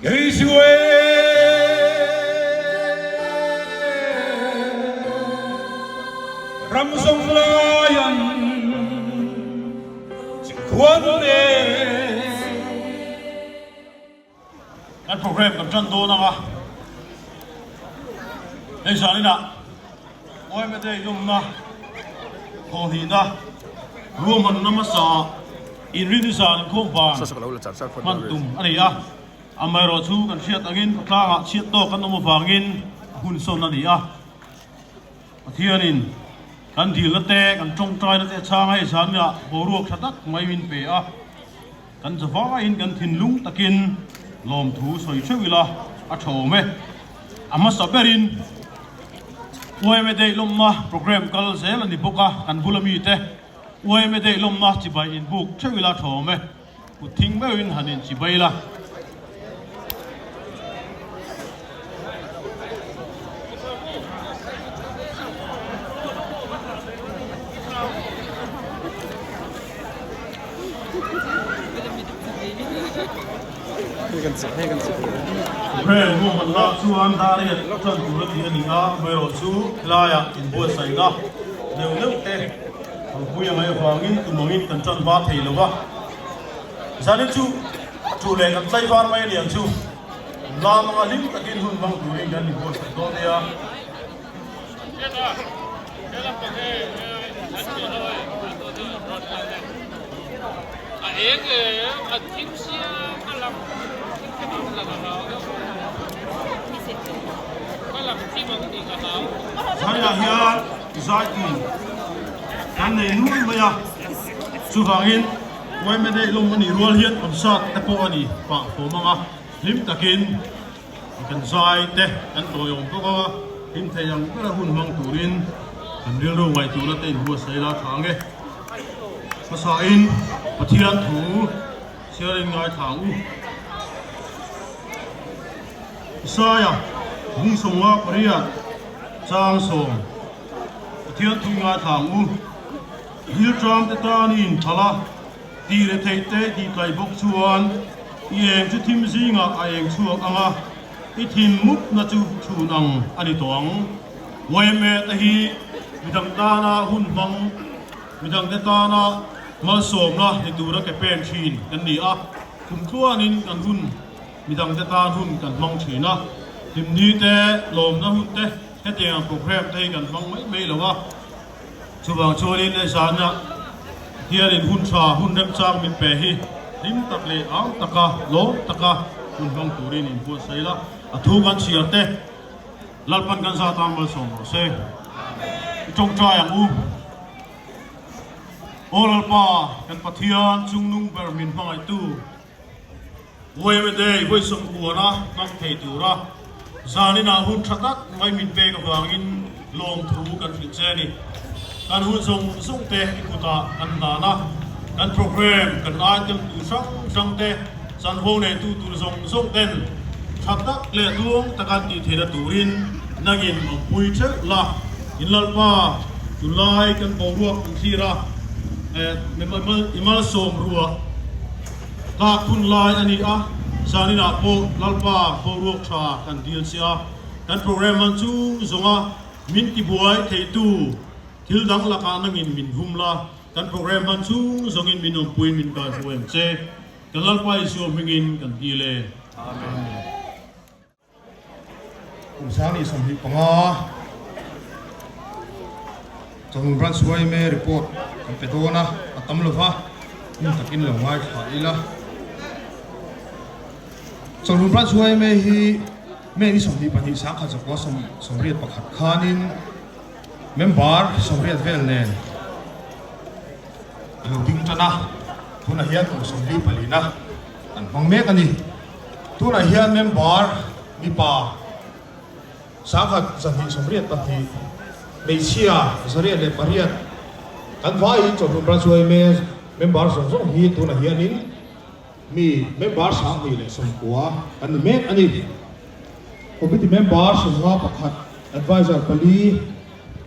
Kei chu e ram zawng lai an chingkhuan e. Kan program kan tan dawn ang a, hei zaninah YMA Day lawmna thawhhnihna ruahmanna hmasa inrin zan inkhawm van hman tum a ni a, amaherawhchu kan hriat angin khawtlangah chhiat tawk kan awm avangin a hun sawn a ni a. Pathianin kan dilna te, kan tawngtaina te a chhang a, hei zaninah boruak tha tak mai min pe a. Kan zavaiin kan thinlung takin lawmthu sawi theuh ila a tha awm e. A hmasa berin YMA Day lawmna programme kal zel a ni bawk a, kan bula mite YMA Day lawmna chibai inbuk theuh ila a tha awm e. Kut thing meuhin han inchibai ila. Brand ruahman lak chuan Dariat tan tur a ti a ni a, amaherawhchu helaiah inbuatsaihna neuh neuh te kalpui a ngaih avangin tum angin kan tan hma thei lo va. Zanin chu a thu leh kan tlaivar mai a ni ang chu. Lam anga hlim takin hun hmang turin kan inbuatsaih dawn nia. Zaiah hian zai tur kan nei nual mai a, chuvangin YMA lawm a nih rual hian concert te pawh a ni pah fawm ang a, hlim takin Kan zai te kan tawiawm bawk a, hlim thei ang bera hun hmang turin kan rilru ngaihtuhna te inbuatsaih la tha ang e. Hmasain Pathian thu chhiarin ngaithla ang u. Isaiah bung sawmnga pariat chang sawm Pathian thu ngaithla ang u. Rilṭam te tan i inphalh a. Ti leh theih te tih tlai bawk chuan i eng chu thim zingah a eng chhuak ang a, i thin mupna chu chhun ang a ni tawh ang. YMA te hi midang tana hun hmang, midangte tana malsawmna ni tura ke pen thin kan ni a, kum tluanin kan hun midangte tan hun kan hmang thin a, hlimni te, lawmna hun te hetiang programme te hi kan hmang mai mai lo a. Chuvang chuanin hei zana hianin hun tha, hun remchang min pe hi hlim tak leh au taka, lawm taka hun hmang turin inbuatsaih la, a thu kan chhiar te Lalpan kan zat ang malsawm rawh se. I tawngtai ang u. Aw Lalpa, kan Pathian chungnung ber min hmangaihtu, YMA Day vawisawm kuana hmang thei tura zaninah hun tha tak mai min pek avangin lawmthu kan hrilh che a ni. Kan hun zawng zawng te i kutah kan hlan a, kan programme kan item tur hrang hrang te chanvo neitu tur zawng zawng ten tha tak leh tluang taka an tih theihna turin nangin awmpui theuh la. In Lalpa, tunlai kan boruak kan thlir a, i malsawm ruah. Tlak hun lai a ni a, zaninah pawh Lalpa boruak tha kan dil che a, kan programme man chung zawnga min tibuai theitu thil dang lakah nangin min hum la, kan programme man chung zawngin min awmpui min kaihruai ang che. Kan Lalpa Isua hmingin kan dil e. Amen. Kum 2025 Chawhnu Branch YMA report kan pe dawn a, a tam lo va, hmun takin lo ngaithla ila. Chawhnu Branch YMA hi May ni 22 1981 khanin member 80 vel nen a lo ding tan a, tunah hian kum 44 na an hmang mek a ni. Tunah hian member mipa 1222, hmeichhia 108 kan vaiin Chawhnu Branch yma member zawng zawng hi tunah hianin mi member 2019 kan ni mek a ni. Committee member 51, advisor pali,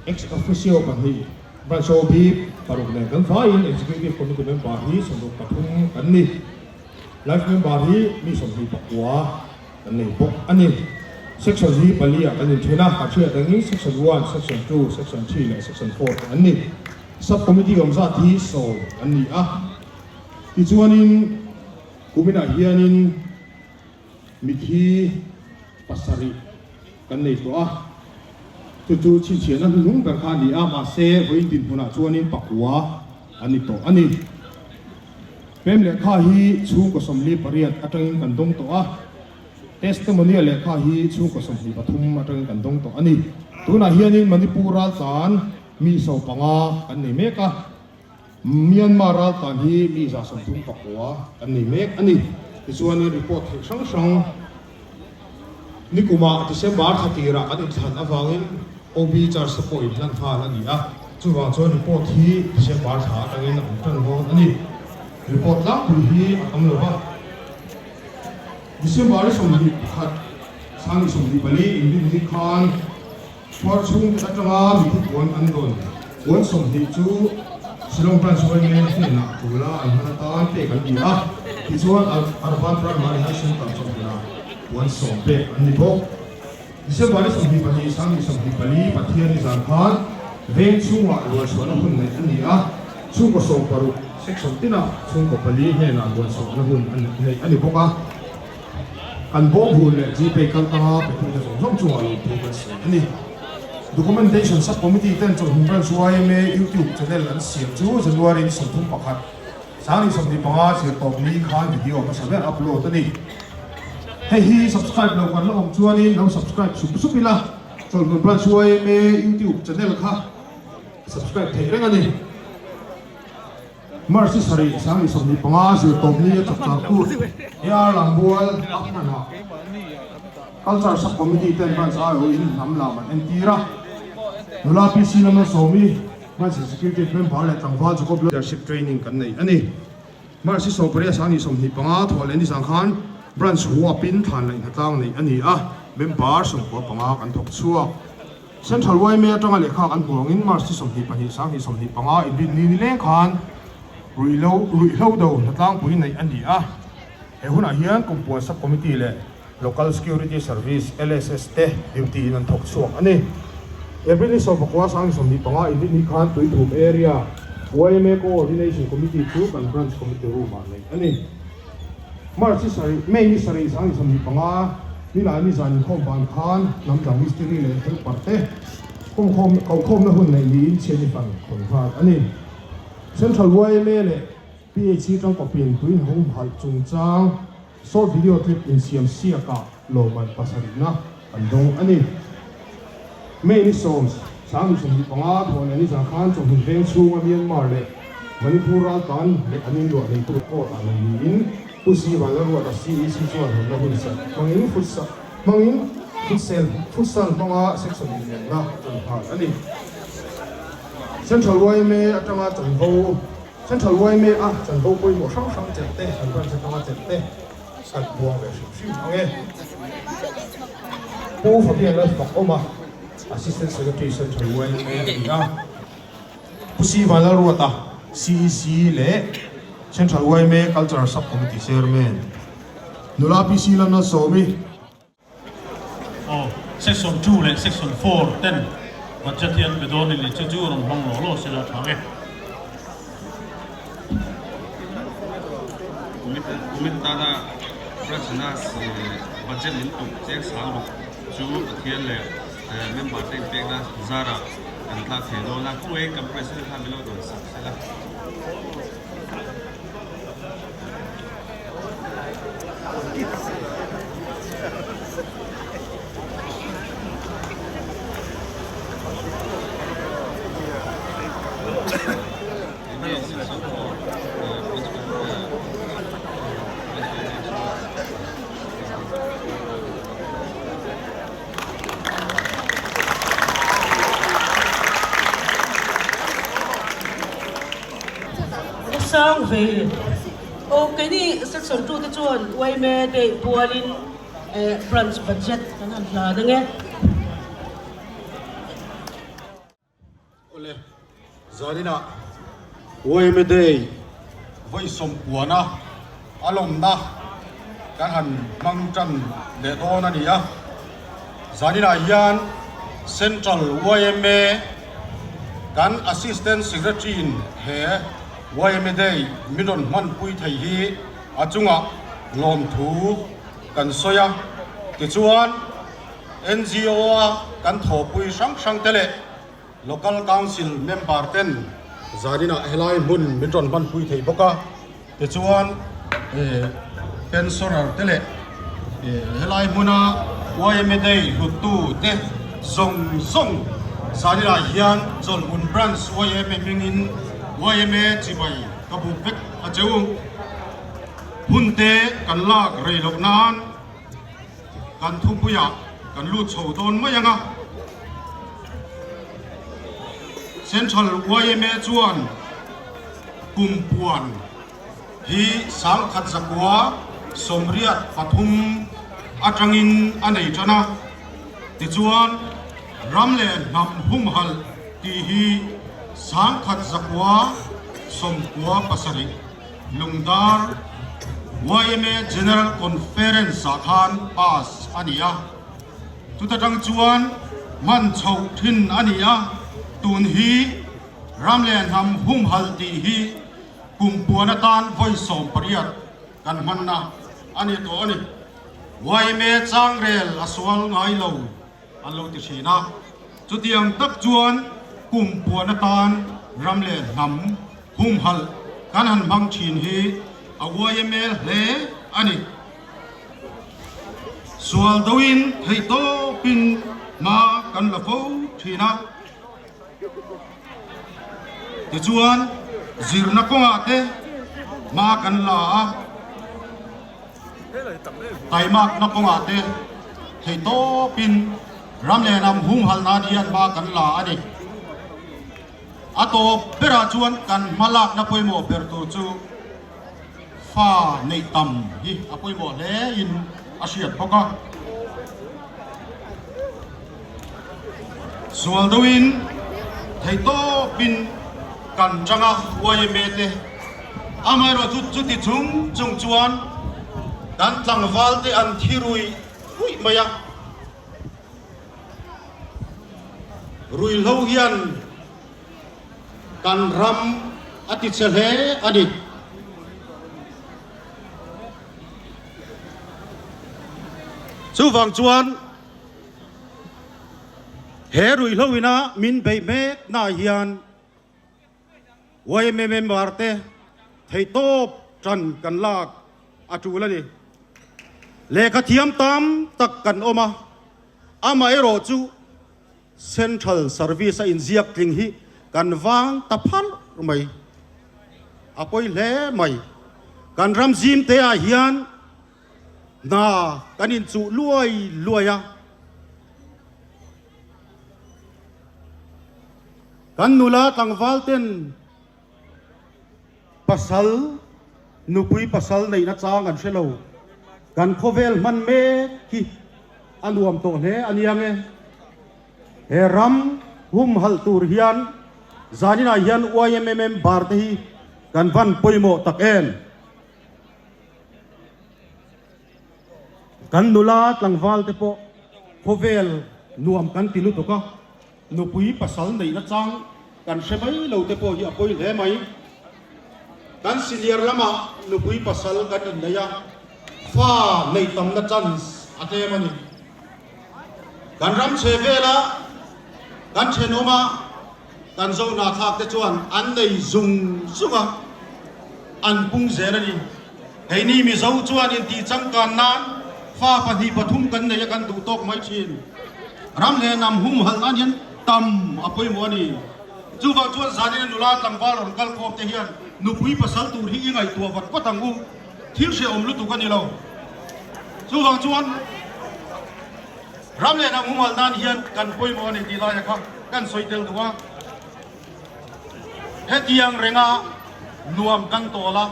ex officio pahnih, Branch OB paruk nen kan vaiin Executive Committee member hi 63 kan ni. Life member hi mi 29. kan nei bawk a ni. Section hi pali ah kan inthen a, a hriat angin Section one, Section two, Section three leh Section four te an ni. Sub Committee awm zat hi 10 an ni a. Tichuanin kuminah hianin mithi pasarih kan nei tawh a, chu chu chhinchhiahna hnuhnung ber kha a ni a, mahse vawiin dinhmunah chuanin pakua a ni tawh a ni. Pem lehkha hi chhungkaw 48 atangin kan dawng tawh a, Testimonial lehkha hi chhungkaw 23 atangin kan dawng tawh a ni. Tunah hianin Manipur raltlan mi 15 kan nei mek a. Myanmar raltlan hi mi 39 kan nei mek a ni. Tichuanin report theih hrang hrang nikumah December thla tirah kan inthlan avangin OB charge te pawh inhlan nghal a ni a, chuvang chuan report hi December thla atangin a awm tan dawn a ni. Report tlangpui hi a tam lo va, December 21, 24 inrinni khan, Chhuar chhungte atanga mithi puan an dawn. Puan 20 chu Shillong Branch YMA hnenah tula an hman atan pek an ni a, tichuan Arban Primary High Centre chawhmehah puan 10 pek an ni bawk. December ni 22, 2024 Pathian ni zan khan veng chhungah luanchhuahna hun neih a ni a, chhungkaw 16 section tinah chhungkaw pali hnenah luanchhuahna hun neih a ni bawk a. Kan bawm hun leh Gpay kal tanga petute zawng zawng chungah lo thu kan sawi a ni. Documentation Sub-Committee ten Chawlhhmun Branch yma YouTube channel an siam chu January ni 31, 2025 zirtawp ni khan video hmasa ber upload a ni. Hei hi subscribe lo kan la awm chuanin lo subscribe sup sup ila, Chawlhhmun Branch yma YouTube channel kha subscribe theih reng a ni. March sarih 2025 zirtawp ni a chakchar kut AR Lambual a hmanah Culture Sub Committee ten Branch aiawhin hnam lam an entir a. Nula PC Lamna Sawmi, Branch Executive Member leh tlangval Jacob Leadership Training kan nei a ni. March 18 2025 thawh leh ni zang khan Branch huapin thlan laih hnatlang neih a ni a, member 95 kan thawk chhuak. Central yma atanga lehkha kan hmuh angin March ni 22 2025 inrinni ni leng khan ruihhlo ruihhlo do hnatlangpui neih a ni a. He hunah hian Kumpuan Sub Committee leh Local Security Service, LSS, te duty in an thawk chhuak a ni. April ni 19 2025 inrinni khan Tuithum Area yma Coordination Committee chu kan Branch Committee Room ah neih a ni. March ni sarih, May ni sarih 2025, Nilai ni zan inkhawm van khan hnam dang mistiri leh helper te kawmkhawm kohkhawmna hun neih niin chhiatni fan khawn nghal a ni. Central yma leh PHC tangkawpin tuin humhalh chungchang short video clip insiam siakah lawmman pasarihna an dawng a ni. May ni 10, 2025 thawh leh ni zan khan chawhmun veng chhunga Myanmar leh Manipur raltan leh an inluah neitu court ah nei niin Pu Si Vanlalruata CEC chuan hawnna hun serh hmangin futsal hmangin futsal futsal hmanga section inelna a ṭan nghal a ni. Central yma atanga chanvo Central yma a chanvo pawimawh hrang hrang chelh te an branch atanga chelh te kan buang ve hrim hrim ang e. Pu Fabian Lalfakawma Assistant Secretary Central yma a ni a. Pu Si Vanlalruata, CEC leh Central yma Cultural Sub Committee Chairman, Nula PC Lalmalsawmi. Aw, Section 2 leh Section 4 ten budget hi an pe dawn a ni, chu chu rawn hmang law law sela tha nge. Kumin tana Branch-na budget min tum cheng sang ruk chu Pathian leh Member te inpekna zarah kan tlak thei dawn a, khawngaih kan President kha min lo dawn sak sela. Sang ve. Aw keini section 2 te chuan yma day pualin branch budget kan han hlan ange. Awle, zaninah yma day vawi sawmpuana a lawmna. kan han hmang tan leh dawn a ni a. Zaninah hian Central yma kan Assistant Secretary in he yma Day min rawn hmanpui thei hi a chungah lawmthu kan sawi a. Tichuan NGO a kan thawhpui hrang hrang te leh Local Council member ten zaninah helai hmun min rawn hmanpui thei bawk a, tichuan pensioner te leh helai hmuna yma Day hluttu te zawng zawng zaninah hian Chawlhhmun Branch yma hmingin yma chibai ka buk vek a che u. Hun te kan lak rei loh nan. Kan thupuiah kan lut chho dawn mai ang a. Central yma chuan kum puan hi sangkhat zakua 83 atangin a nei tan a, tichuan ram leh hnam humhalh tih hi 1997 Lungdar yma General Conference ah khan pass a ni a, chuta tang chuan hman chhoh thin a ni a, tun hi ram leh hnam humhalh tih hi kum puan atan vawi 18 kan hmanna a ni tawh a ni. Yma changrel a sual ngai lo an lo ti thin a, chutiang tak chuan kum puan atan ram leh hnam humhalh kan han hmang thin hi a yma hle a ni. Sual doin theihtawpin hma kan la fo thin a, tichuan zirna kawngah te hma kan la a, Taimakna kawngah te theihtawpin ram leh hnam humhalh nan hian hma kan la a ni. A tawp berah chuan kan hmalakna pawimawh ber tur chu fa neih tam hi a pawimawh hle in a hriat bawk a. Sual deuhin theihtawpin kan tang a yma te. Amaherawhchu chuti chung chung chuan kan tlangval te an thi rui ruih mai a, ruihhlo hian kan ram a ti che hle a ni. Chuvang chuan he ruihhlo ina min beih mek naah hian Yma member te theihtawp tan kan lak a tul a ni. Lehkha thiam tam tak kan awm a, amaherawh chu Central Service a inziak tling hi kan vang ta pharh mai. A pawi hle mai. Kan ram zim te ah hian hna kan inchuh luai luai a. Kan nula tlangval ten pasal, nupui pasal neihna chang an hre lo. Kan khawvel hman mek hi a nuam tawh hle a nia nge. He ram humhalh tur hian zaninah hian yma member te hi kan van pawimawh tak em. Kan nula tlangval te pawh khawvel nuam kan ti lutuk a. Nupui pasal neihna chang kan hre mai lo te pawh hi a pawi hle mai. Kan senior lamah nupui pasal kan innei a, fa neih tamna chance a tlem a ni. Kan ram chhe vela kan thenawma kan zohna thlak te chuan an nei zung zung a, an pung zel a ni. Keini Mizo chuan intih changkan nan fa pahnih pathum kan nei a kan duh tawk mai thin. Ram leh hnam humhalh nan hian tam a pawimawh a ni. Chuvang chuan zanin a nula tlangval rawn kal khawm te hian nupui pasal tur hi i ngaihtuah vat vat ang u. Thil hrehawm lutuk a ni lo. Chuvang chuan ram leh hnam humhalh nan hian kan pawimawh a ni tih laia kha kan sawi tel duh a. Hetiang renga nuam kan tawl a,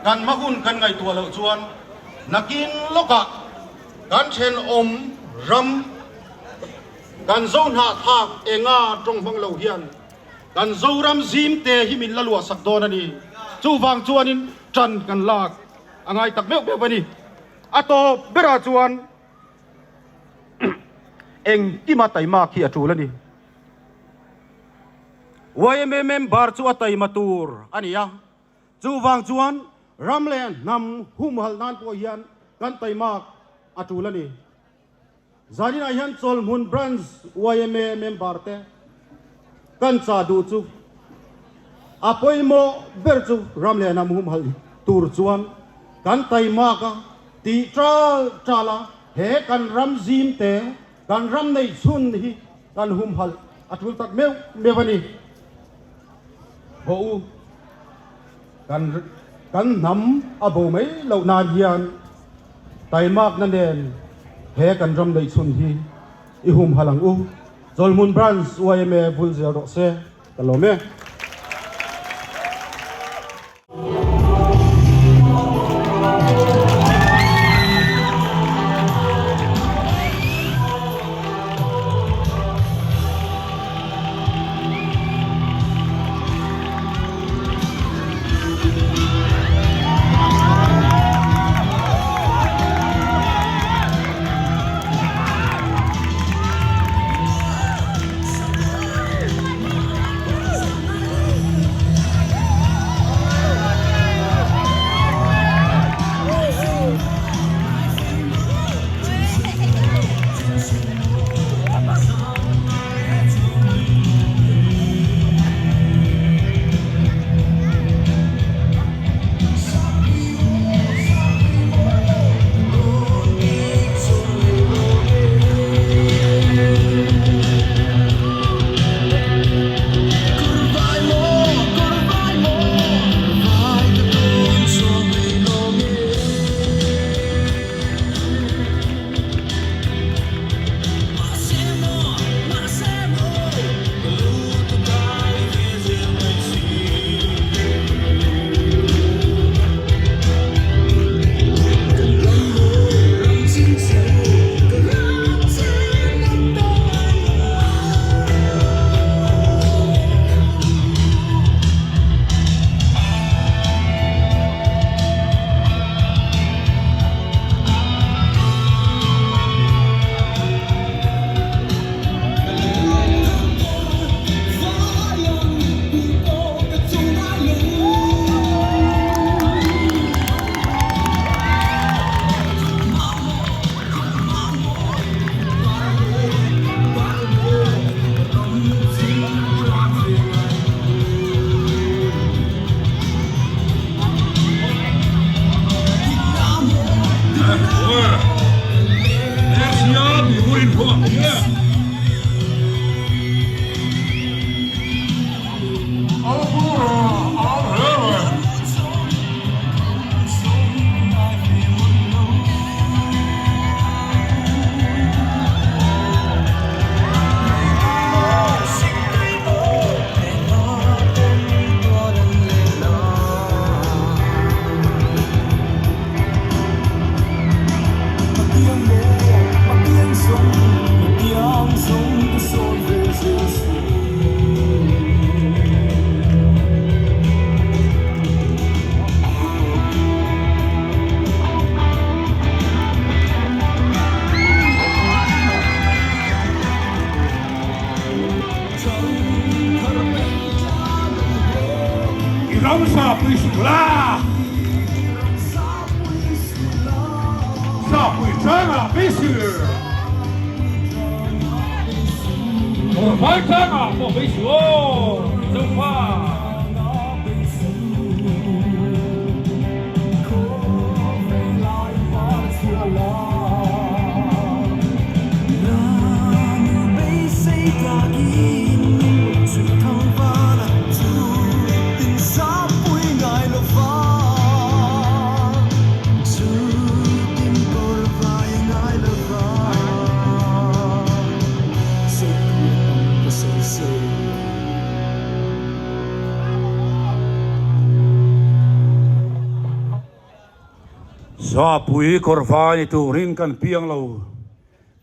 kan hma hun kan ngaihtuah loh chuan nakin lawkah kan thenawm ram kan Zohnahthlak enga tawng hmang lo hian kan Zoram zimte hi min la luahsak dawn a ni. Chuvang chuanin tan kan lak a ngai tak meuh meuh a ni. A tawp berah chuan engkima taimak hi a tul a ni. Yma member chu a taima tur a ni a, chuvang chuan ram leh hnam humhalh nan pawh hian kan taimak a tul a ni. Zaninah hian Chawlhmun Branch yma member te kan chah duh chu a pawimawh ber chu ram leh hnam humhalh tur chuan kan taimak a tih tal tal a, he kan ram zim te, kan ram neih chhun hi kan humhalh a tul tak meuh meuh a ni. Haw u, kan kan hnam a bo mai loh nan hian taimakna nen he kan ram neih chhun hi i humhalh ang u. Chawlhmun Branch yma vul zel rawh se, ka lawm e. Zapui kawrva ni turin kan piang lo.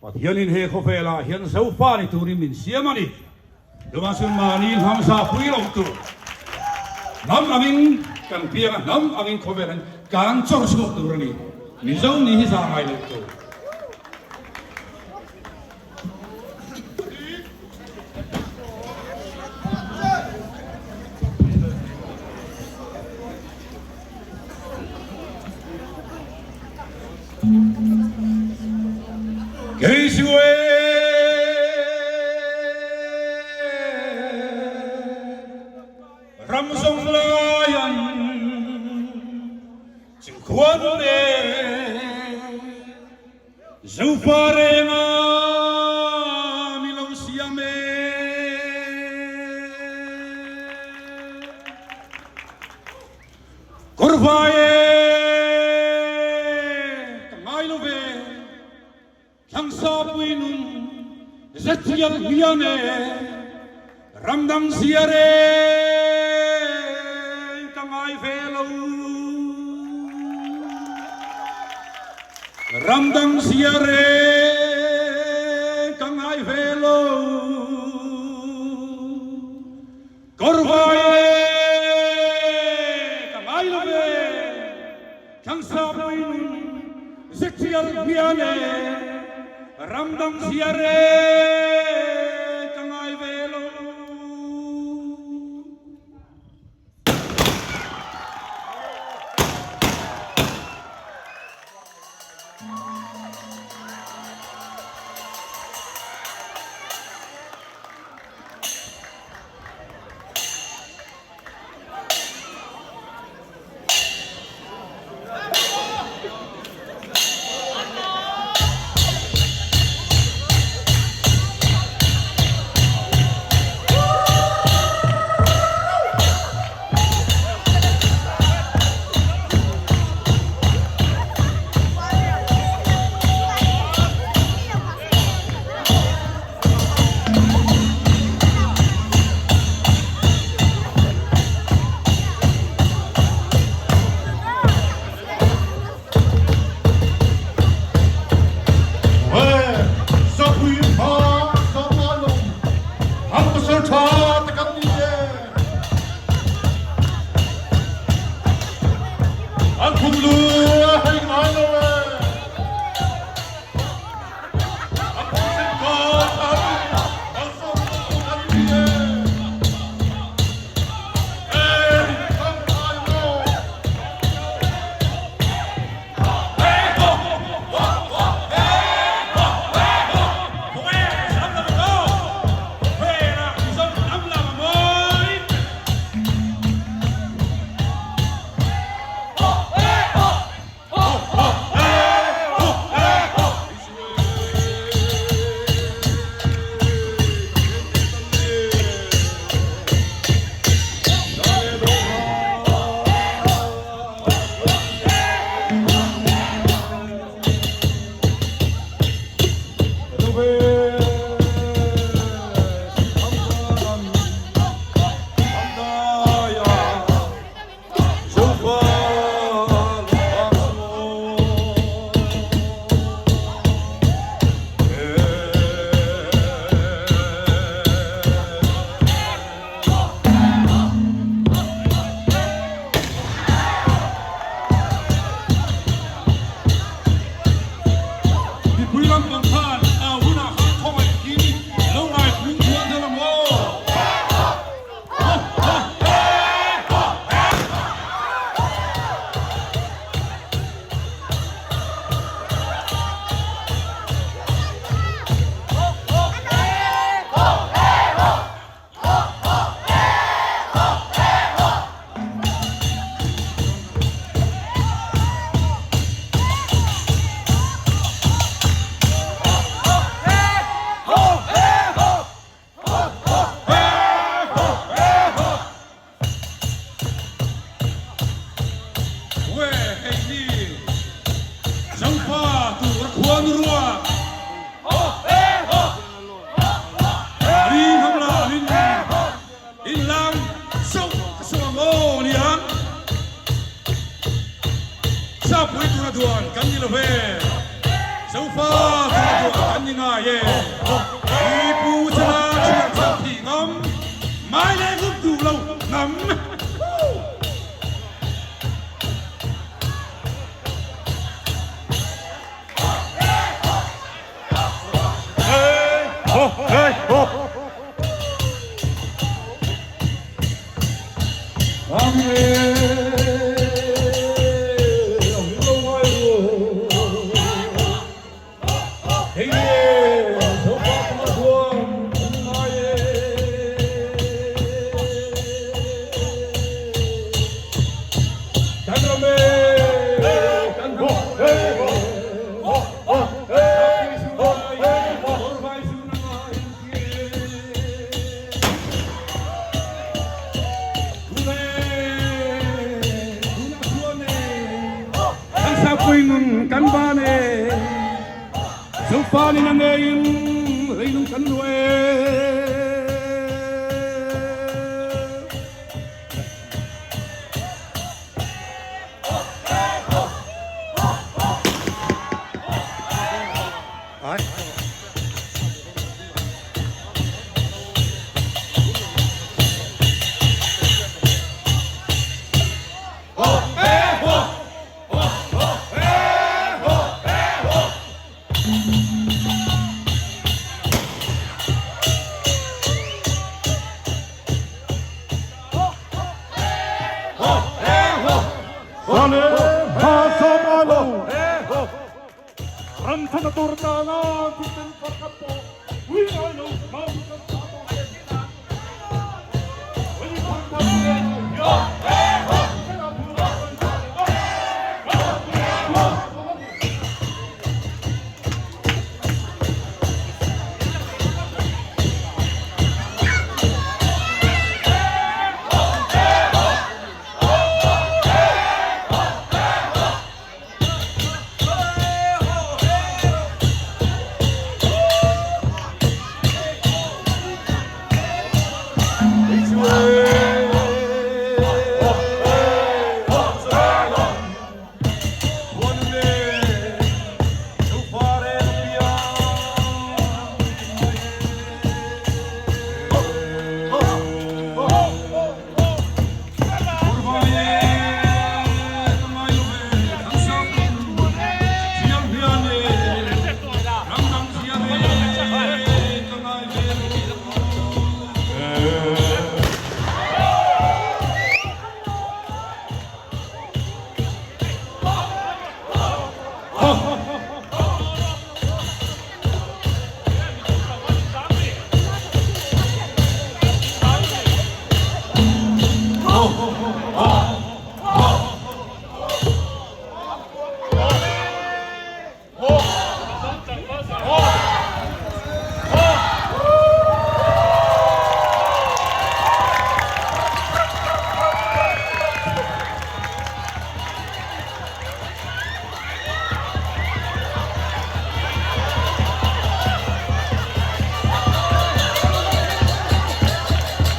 Pathianin he khawvelah hian Zofa ni turin min siam a ni. Chuvangchuan mahni hnam zapui lo tur hnam angin kan piang a, hnam angin khawvelah hian kan chawr chhuak tur a ni. Mizo nih hi zah ngai loh tur. Kei chu e ram zawng laian chingkhuan e Zofa renga mi lo siam e. Kawrvai e ka ngai lo ve, Thlangsapui nun zetial hian e, Ramdang zia reng ka ngai ve lo. Ramdang zia reng ka ngai ve lo. Kawrvai e ka ngai lo ve, Thlangsapui nun zetial hian e, Ramdang zia reng ka ngai ve lo. Mipui lampang khan au hunah khan khawngaih takin lo ngai phung chuan dawn ang aw. We hei hi Zofa tur khuan ruak Ri ham la in in lang seuh seuh ang aw niang Sapui tura duan kan ni lo ve Zofa tura duan kan ni ngai e Pi pu chana thian chauh thih ngam Mai leh ngum duh lo ngam. Hei nge Zofa tuna duan kan ngai e. Kan ram e, kan ram e. Sapui sunai, kawrvai sunai inti e. Tuna e, tuna chuan e. Kan sapui nun kan ban e. Zofanin a ngeiin leilung kan luah e.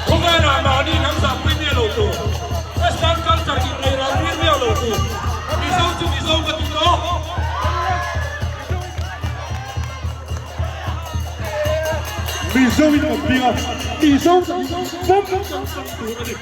Khawvelah mahni hnam zahpui miah lo tur, Western culture in nei ral tir miah lo tur, Mizo chu Mizo ka ti tawh. Mizo in awm ding a, Mizo pawm kan chang tur a ni.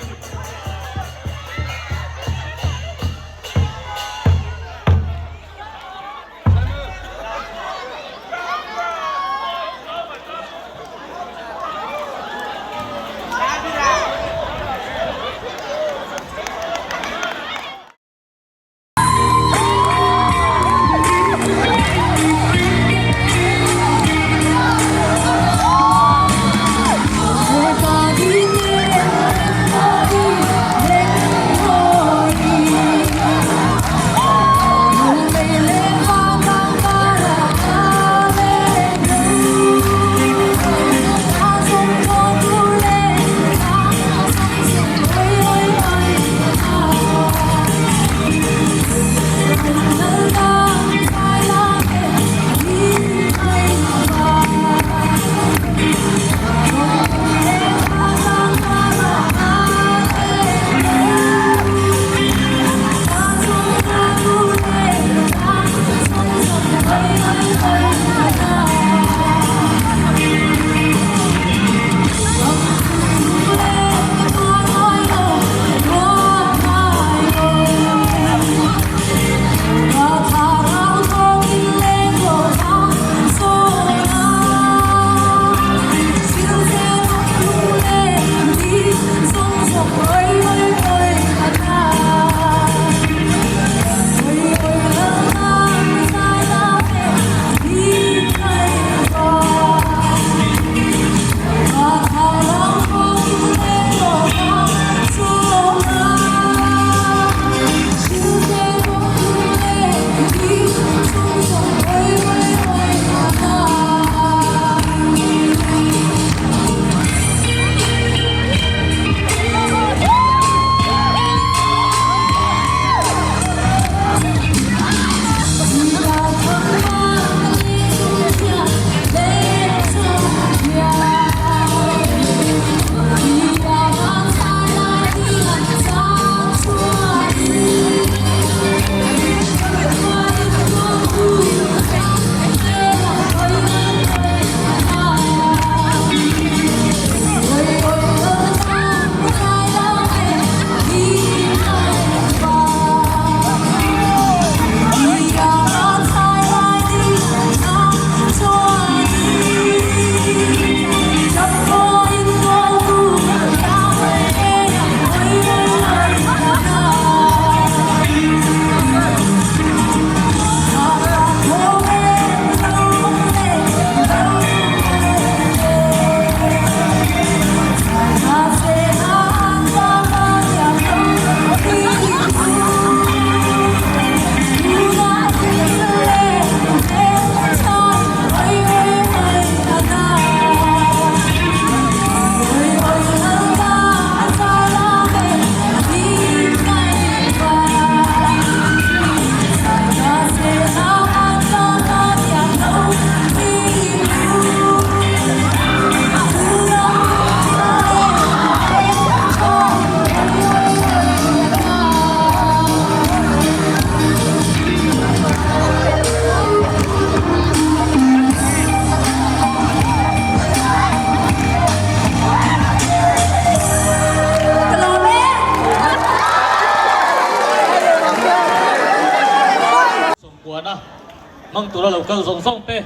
tura lo kal zawng zawng te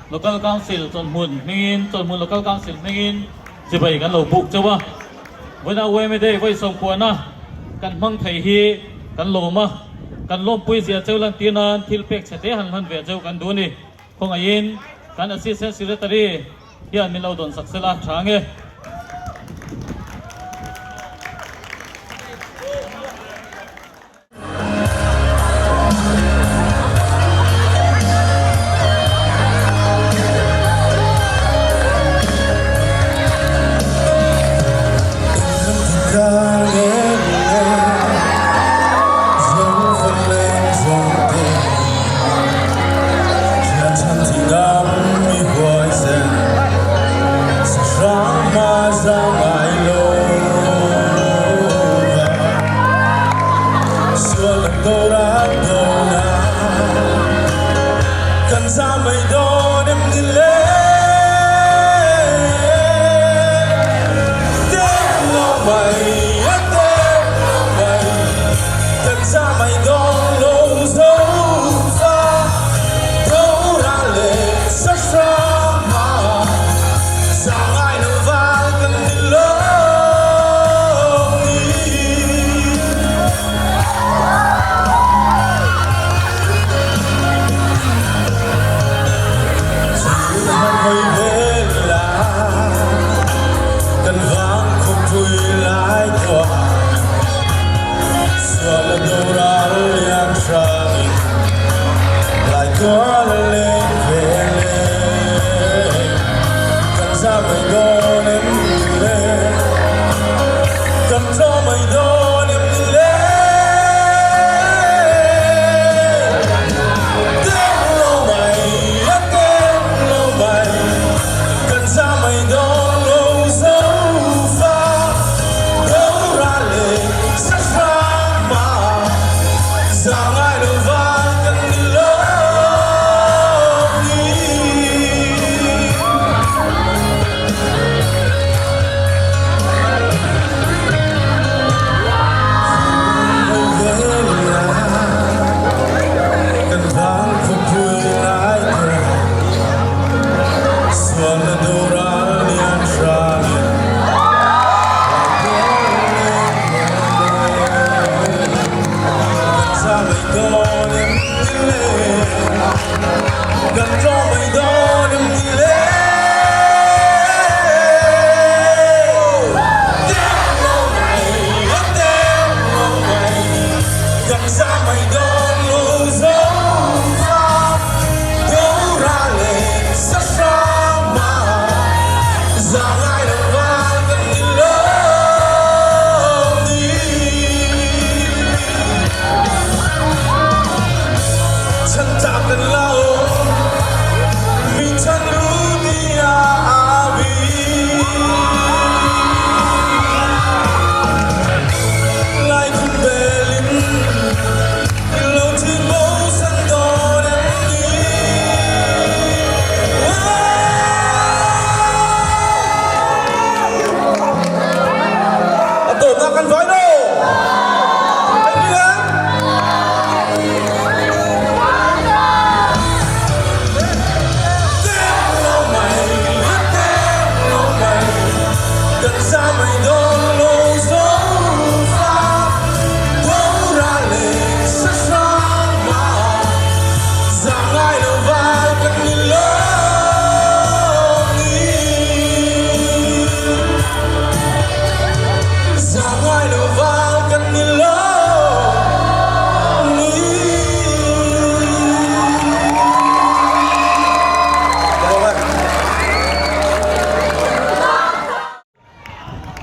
Local Council chawlhmun hmingin chawlhmun Local Council hmingin chibai kan lo buk chauh a. Vawiina UMA Day vawi sawmkhuana kan hmang thei hi kan lawm a, kan lawmpui zia cheu lantir nan thil pek chhe te han hman ve cheu kan duh a ni. Khawngaihin kan Assistant Secretary hian min lo dawn sak sela tha nge.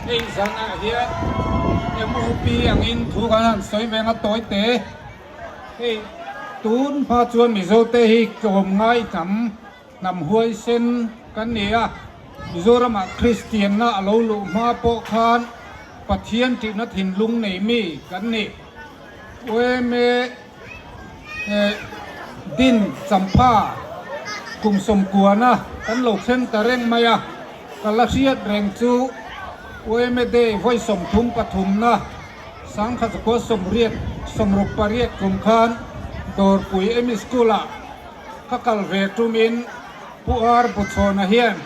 Hei zanah hian MOP angin thu kan han sawi veng a tawi te. Hei tun hma chuan Mizote hi tlawm ngai hnam hnam huaisen kan ni a. Mizoramah Kristianna a lo luh hma pawh khan Pathian tihna thinlung nei mi kan ni. Ueme Din Champha kum sawmkuana kan lo thleng ta reng mai a, ka la hriat reng chu Ueme Day vawi 33na sangkhat zakua 88 kum khan Dawrpui Emi School-ah. Ka kal ve tumin Pu Ar Buchhawna hian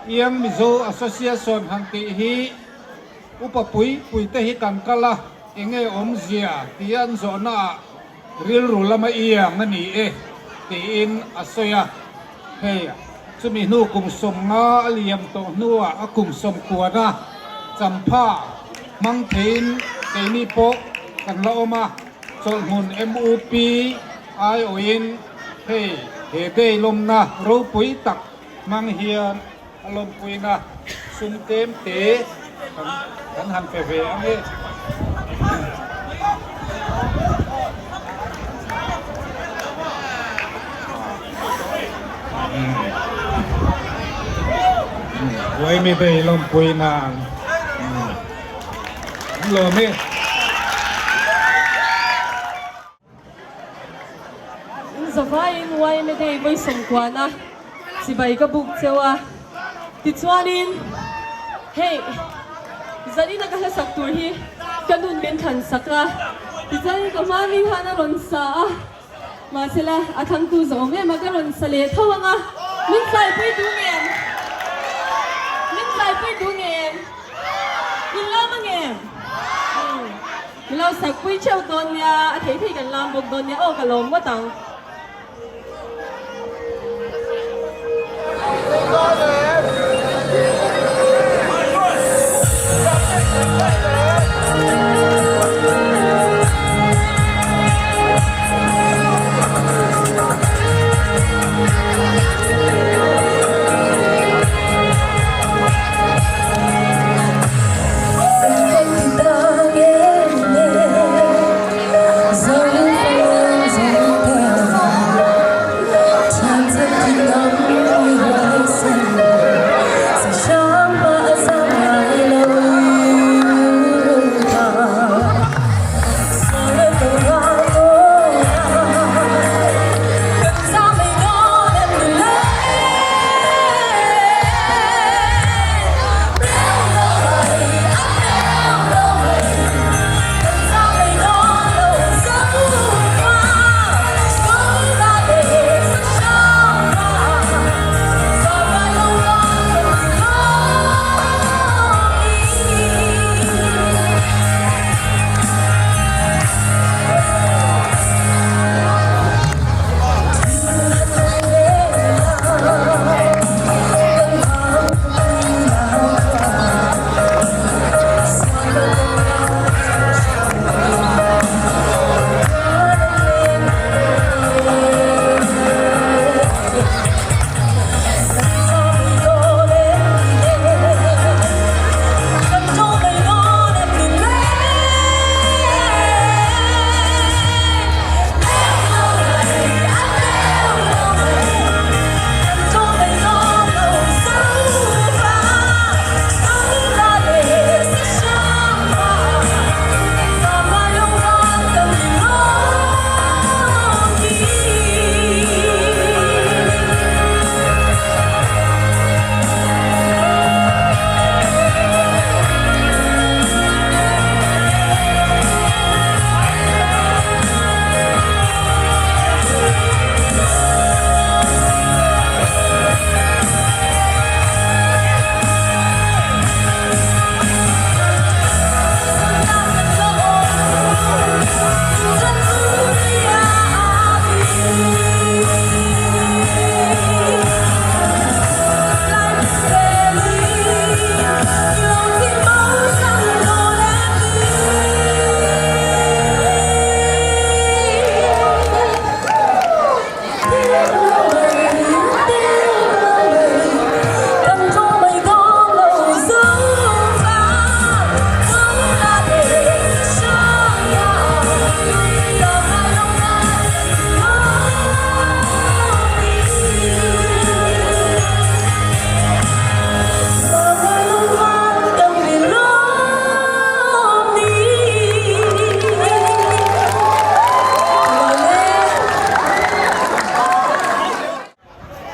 Iang Mizo Association han tih hi upa pui pui te hi kan kal a, enge awmzia tih an zawhna ah rilru lama iang a ni e tiin a sawi a. Hei chumi hnu kum 50 a liam tawh hnuah a kum sawmkuana champha hmang theiin keini pawh kan la awm a, chawlhhmun MUP aiawhin hei he day lawmna ropui tak hmang hian a lawmpuina sum tlem te kan han pe ve ang e. Uaimi bei lawmpuina an lawm e. Zavaiin yma Day vawi sawmkuana chibai ka buk cheu a, tichuanin hei zanina ka hlasak tur hi ka nun min thlan sak a, tichuanin ka hma mi khan a rawn sa a, mahsela a thangtu zawm em a ka rawn sa leh tho ang a, min tlaipui duh ngem? Min tlaipui duh ngem? In lawm ang em? Min lo sak pui theuh dawn nia, a thei thei kan lam bawk dawn nia, aw ka lawm ngawt ang.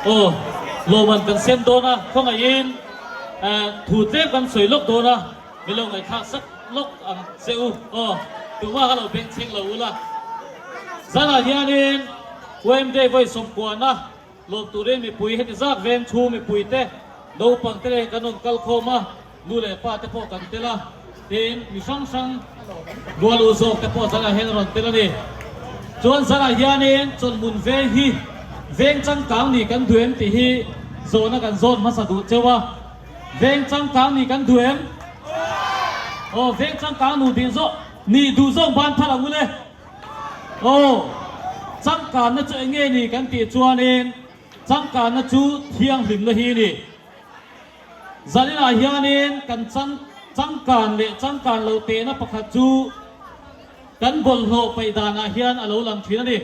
Aw, lawmman kan sem dawn a, khawngaihin thu tlem kan sawi lawk dawn a, min lo ngaihthlak sak lawk ang che u. Aw, tumah ka lo bengchheng lo ula. Zanah hianin. YMD vawi sawmkuana lawm turin mipui heti zak veng chhung mipuite naupang te leh kan rawn kal khawm a, nu leh pa te pawh kan tel a, tin mi hrang hrang rual u zawk te pawh zanah hian a rawn tel a ni. Chuan zanah hianin chawlhmun veng hi veng changkang nih kan duh em tih hi zawhna kan zawt hmasa duh cheu a. Veng changkang nih kan duh em? Aw, veng changkang nu dih zawk nih duh zawk ban phal ang u le. Aw, changkanna chu eng nge ni kan tih chuanin changkanna chu thianghlimna hi a ni. Zaninah hianin kan chang changkan leh changkan loh tehna pakhat chu kan bawlhhlawh paih danah hian a lo lang thin a ni.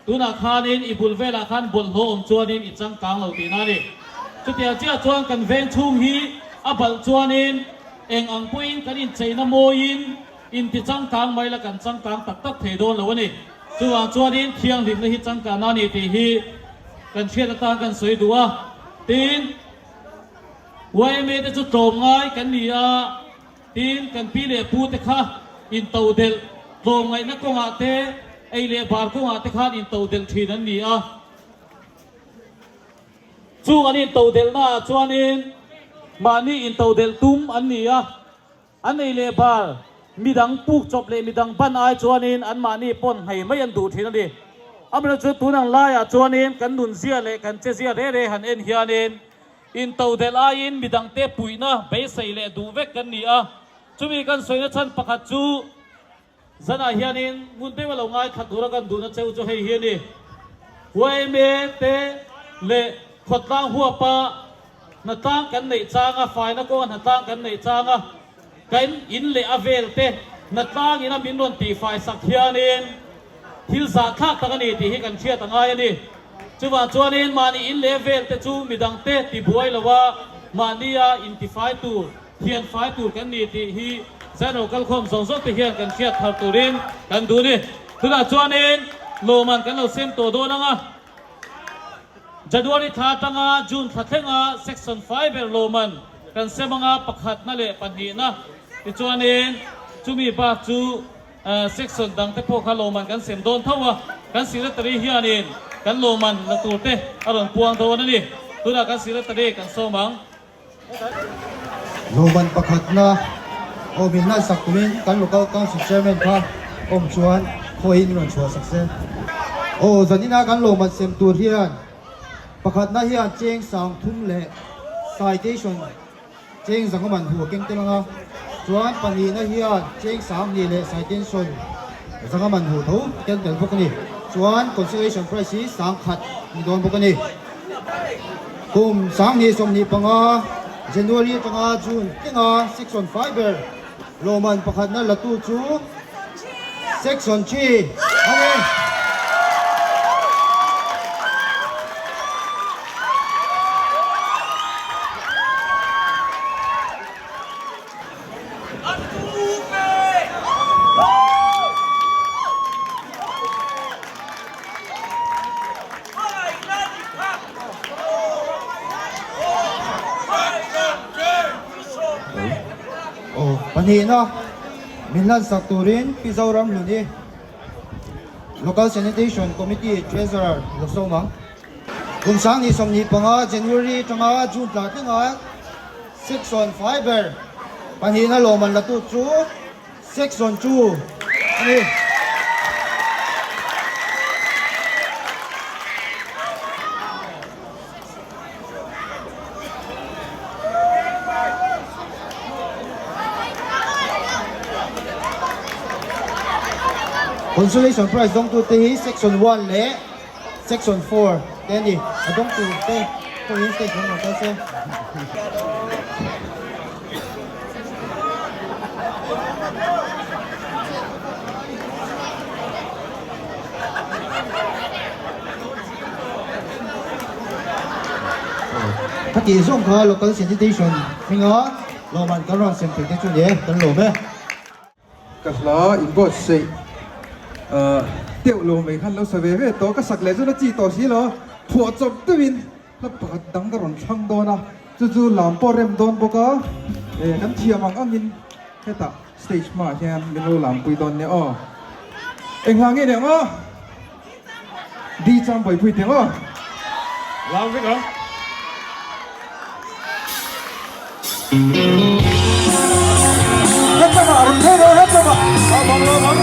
Tunah khanin i bul velah khan bawlhhlawh awm chuanin i changkang lo tihna a ni. Chutiang chiah chuan kan veng chhung hi a balh chuanin eng ang pawhin kan incheina mawiin inti changkang mai la kan changkang tak tak thei dawn lo a ni. Chuvang chuanin thianghlimna hi changkanna a ni tih hi kan hriat atan kan sawi duh a. Tin, yma te chu tlawmngai kan ni a. Tin, kan pi leh pu te kha intodelh tlawmngaihna kawngah te, ei leh bar kawngah te khan intodelh thin an ni a. Chung an intodelhnaah chuanin mahni intodelh tum an ni a, an ei leh bar midang puk chawp leh midang ban ai chuanin anmahni pawn nghei mai an duh thin a ni. Amaherawhchu tun ang laiah chuanin kan nunzia leh kan chezia re re han en hianin Intodelh aiin midangte puihna beisei leh duh vek kan ni a, chumi kan sawina chhan pakhat chu zanah hianin ngun deuh a lo ngaithla tura kan duhna cheu chu hei hi a ni. Yma te leh khawtlang huapa hnatlang kan neih changa, faina kawnga hnatlang kan neih changa kan in leh a vel te hnatlang ina min rawn tihfai sak hianin Thil zahthlak tak a ni tih hi kan hriat a ngai a ni. Chuvang chuanin mahni in leh vel te chu midangte tibuai lo a, mahnia intifai tur, thianfai tur kan ni tih hi Zaino kalkhawm zawng zawng te hian kan hriat thar turin kan duh a ni. Tunah chuanin lawmman kan lo sem tawh dawn ang a, January thla atanga June thla thlenga Section fai ber lawmman kan sem ang a, pakhatna leh pahnihna tichuanin chumi bak chu Section dang te pawh kha lawmman kan sem dawn tho a, kan Secretary hianin kan lawmman la tur te a rawn puang dawn a ni. Tunah kan Secretary kan sawm ang. Lawmman pakhatna awm in hlansak tumin kan Local Council Chairman kha awm chuan khawihin rawn chhuah sak se. Aw, zanina kan lawmman sem tur hian pakhatna hian cheng 3000 leh citation Cheng zanga man hu a keng tel ang a, chuan pahnihna hian cheng 2000 leh citation zanga man hu tho a keng tel bawk a ni. Chuan consolation prize hi 10,000 ni dawn bawk a ni. Kum 2025 January atanga June tlenga Section Fiber lawmman pakhatna latu chu Section 3 a ni. Aw pahnihna min hlansak turin Pi Zoram Hluni Local Sanitation Committee Treasurer lo sawm ang. Kum 2025 January atanga June tla tlenga Section Fiber pahnihna lawmman la tu chu Section 2 a ni. Consolation Prize dawngtute hi Section 1 leh Section 4 te a ni. A dawngtute pawhin stage lam rawn kal se. Khati zawng kha Local Sanitation hminga lawmman kan rawn sem thei te chu ni e, kan lawm e. Ka hla inbuatsaih deuh lo mai khan lo sa ve ve tawh, ka sak leh chuan a chi tawh si lo, phuah chawp deuhin hla pakhat dang ka rawn thlang dawn a, chu chu lam pawh rem dawn bawk a, kan thiam ang angin hetah stage hmaah hian min lo lampui dawn nia aw. Eng hla nge ni ang aw? Di chang buaipui teh aw. Lam vek ang. Hetlama rawn phei rawh hetlama. Lam ang lam ang.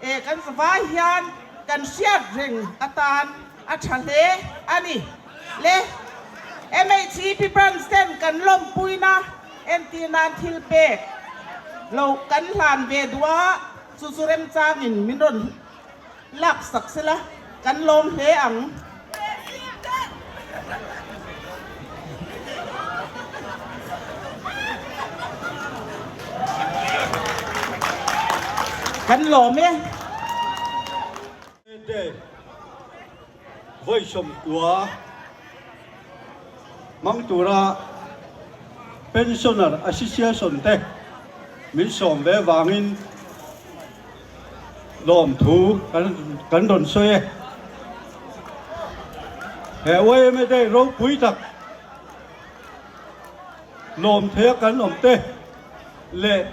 E kan zavai hian kan hriat reng atan a tha hle a ni. Le MHEP branch ten kan lawmpuina entir nan thil pek lo kan hlan ve duh a, chu chu remchangin min rawn lak sak sela kan lawm hle ang. Kan lawm e. Day vawi sawmkua hmang tura Pensioner Association te min sawm ve vangin Lawmthu kan rawn sawi e. He YMA Day ropui tak lawmthei a kan awm te leh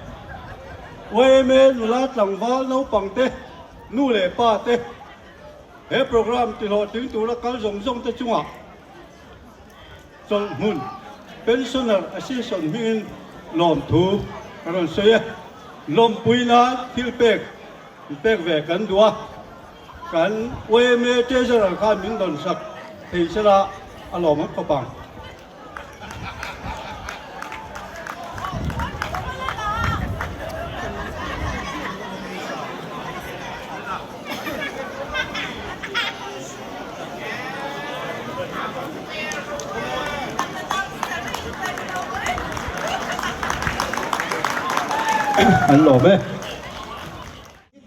YMA nula tlangval naupang te, nu leh pa te he programme tihlawhtling tura kal zawng zawng te chungah Chawlhhmun Pensioner Association hmingin lawmthu ka rawn sawi e. Lawmpui nan thil pek pek ve kan duh a, kan YMA Treasurer khan min dawn sak thei sela a lawm ang khawp ang. An lawm e.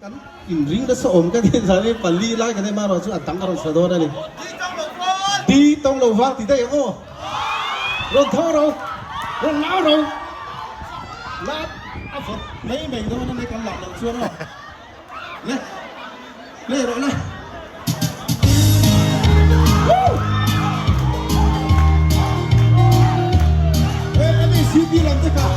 Kan inring nasa awm ka tih zan hi pali lai kan ema erawh chu a dang a rawn sawi dawn a ni. Di tawng lo vang ti daih ang aw. Rawn tho ro, rawn lau ro. La a vawt mai mai dawn a ni kan lah loh chuan aw. Le, le rawh le. Hey, MACP lam te kha.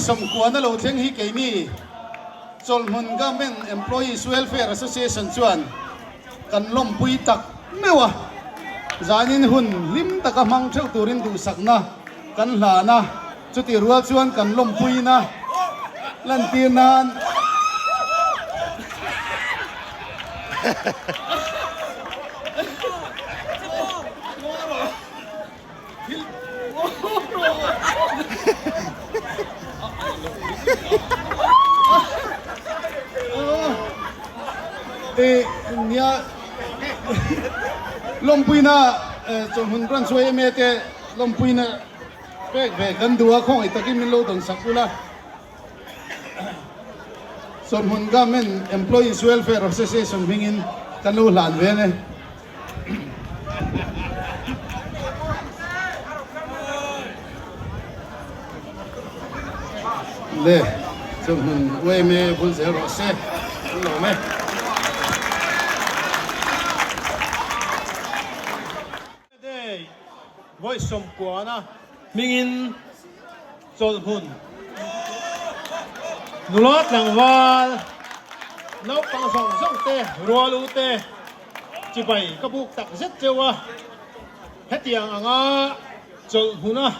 sawmkuana lo thleng hi keini Chawlhmun Government Employees Welfare Association chuan kan lawmpui tak meuh a, zanin hun hlim taka hmang theuh turin duhsakna kan hlan a, chutih rual chuan kan lawmpuina lantir nan Nia lawmpuina chawhmun branch yma te lawmpuina pek ve kan duh a, khawngaih takin min lo dawn sak ula. Chawhmun Government Employees Welfare Association hmingin kan lo hlan ve a ni. Le chu hmun uaime bul zel rawh se an lo awm e. Day vawi sawmkuana hmingin chawlhmun nula tlangval naupang zawng zawng te rual u te chibai ka buk tak zet cheu a, hetiang anga chawlhmuna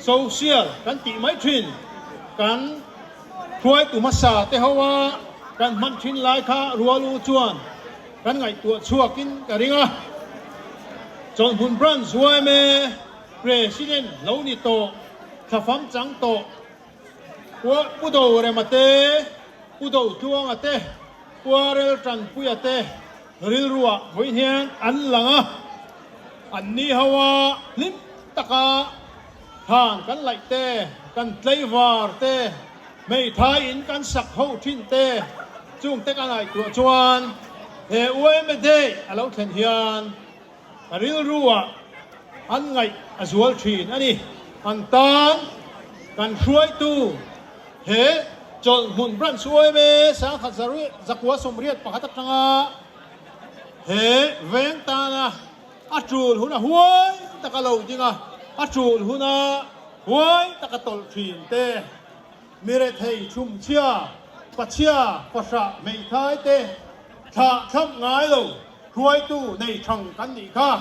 social kan tih mai thin kan hruaitu hmasa te ho a kan hman thin lai kha rual u chuan kan ngaihtuah chhuakin ka ring a, Chawlhmun Branch yma President lo ni tawh thlafam chang tawh Pu Dorema te, Pu Dotluanga te, Pu Arel Tanpuia te rilruah vawiin hian an lang a, an ni ho a hlim taka thlan kan laih te, kan tlaivar te, hmeithai in kan sak ho thin te chung te ka ngaihtuah chuan he yma Day a lo thlen hian ka rilruah an ngaih a zual thin a ni. An tan kan hruaitu he Chawlhmun Branch yma sangkhat zakua sawmriat pakhat atanga he veng tana a tul huna huai taka lo ding a, a tul huna huai taka tawlh thin te, mirethei chhumchhia, pachhia, fahrah, hmeithai te thlah thlamh ngai lo hruaitu nei thang kan nih kha.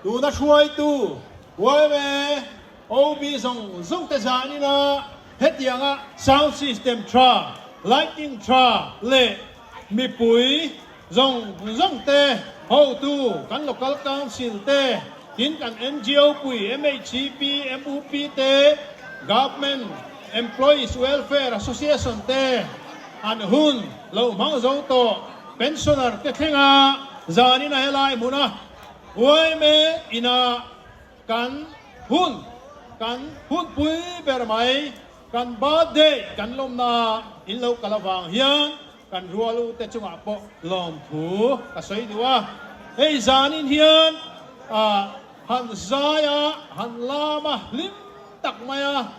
Tuna hruaitu yma OB zawng zawng te zanina hetianga sound system tha, lighting tha leh mipui zawng zawng te hotu kan local council te tin kan NGO pui MHCP, MUP te Government Employees Welfare Association te an hun lo hmang zo tawh pensioner te thlenga zanina helai hmuna yma ina kan hun kan hunpui ber mai kan birthday kan lawmna in lo kal avang hian kan rual u te chungah pawh lawmthu ka sawi duh a. Hei zanin hian han zai a, han lam a, hlim tak mai a,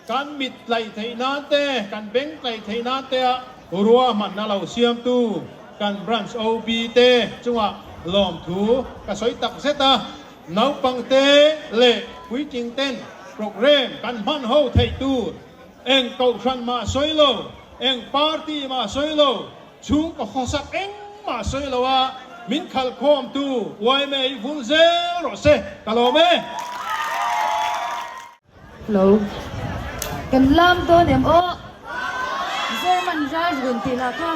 kan mit tlaih theih nan te, kan beng tlaih theih nan te a ruahmanna lo siamtu kan branch OB te chungah lawmthu ka sawi tak zet a. Naupang te leh puitling ten program kan hman ho theih tur eng kohhran mah sawi lo, eng party mah sawi lo, chhungkaw khawsak engmah sawi lo a min khalh khawmtu yma hi vul zel rawh se, ka lawm e. Hello. Kan lam dawn em aw? German ral run tih lah kha.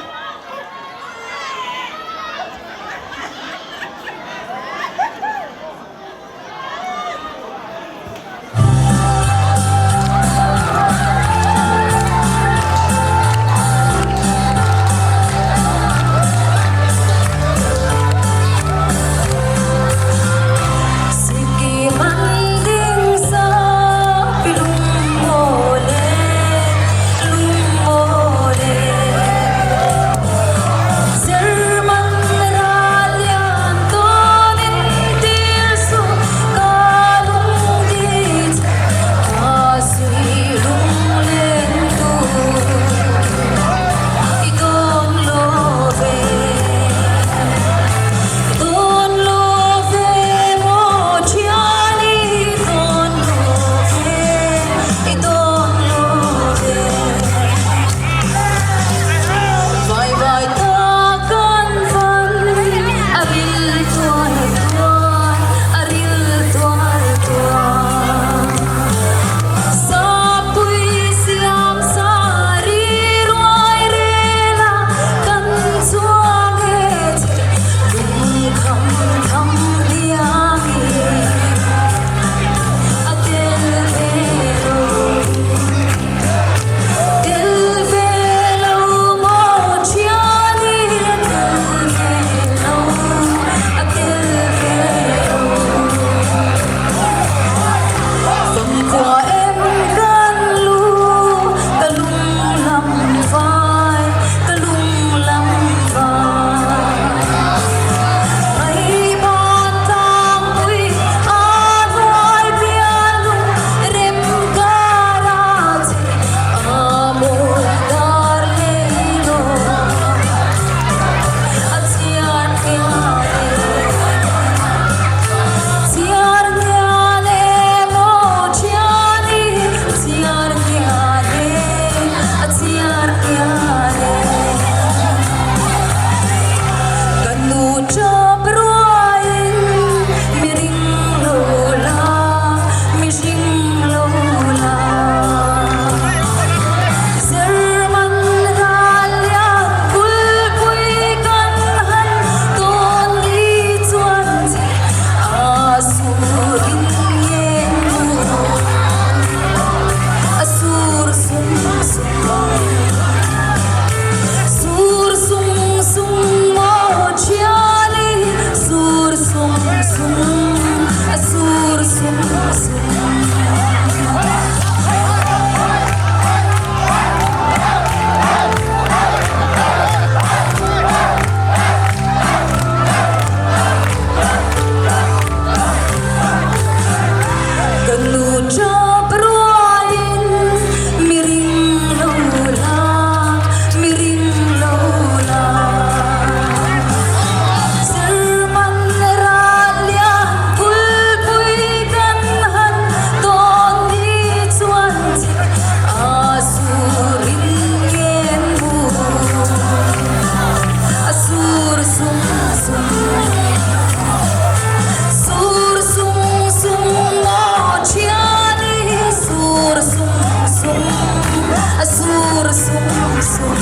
sung sung.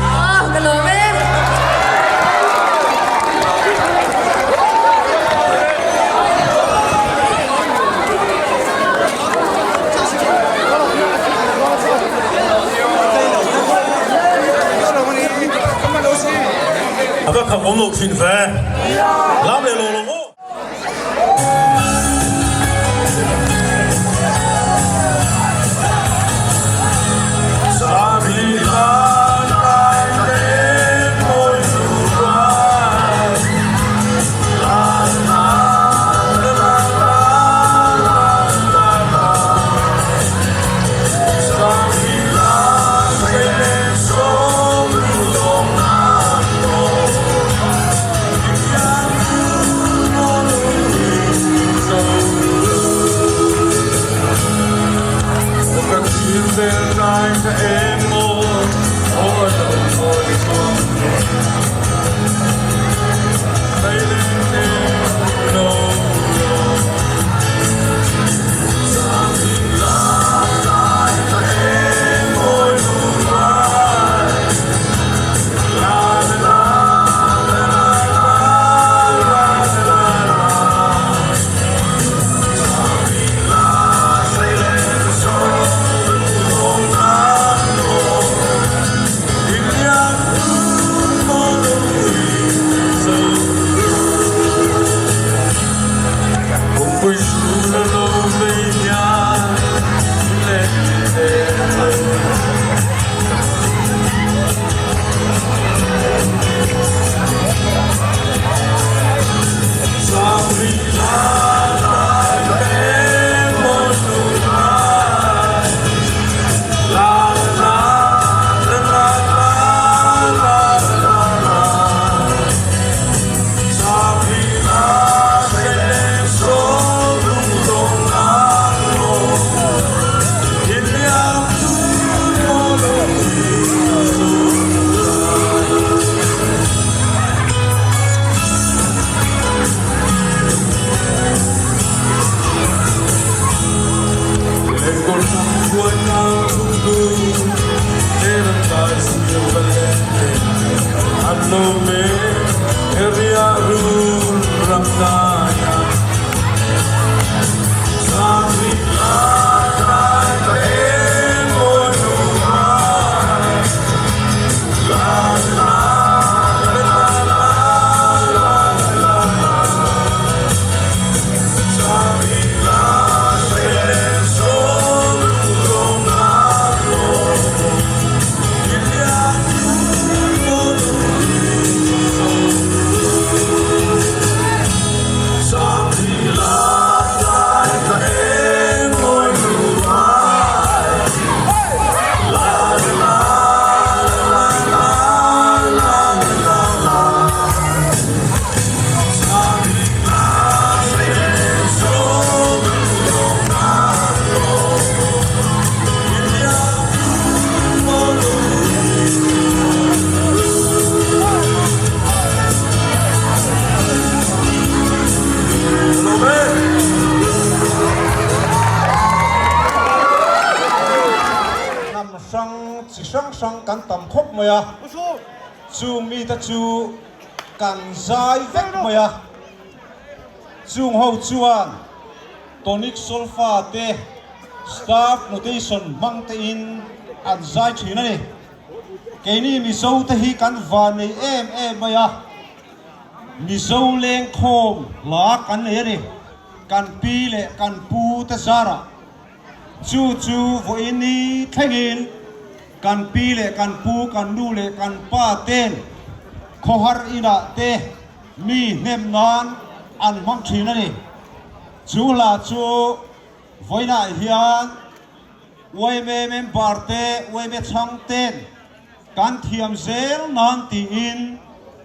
Aw ka lawm e. A va kham awm lo thin ve. Lam leh lo lo maw. Hnam hrang chi hrang hrang kan tam khawp mai a, chung mite chu kan zai vek mai a, chung ho chuan tonic solfa te staff notation hmang te in an zai thin a ni. Keini Mizo te hi kan van nei em em mai a, Mizo lengkhawm hla kan nei a ni, kan pi leh kan pu te zarah. Chu chu vawiin ni thlengin kan pi leh kan pu, kan nu leh kan pa ten khawhar inah te mi hnem nan an hmang thin a ni. Chu hla chu vawiinah hian yma member te, yma chhang ten kan thiam zel nan tiin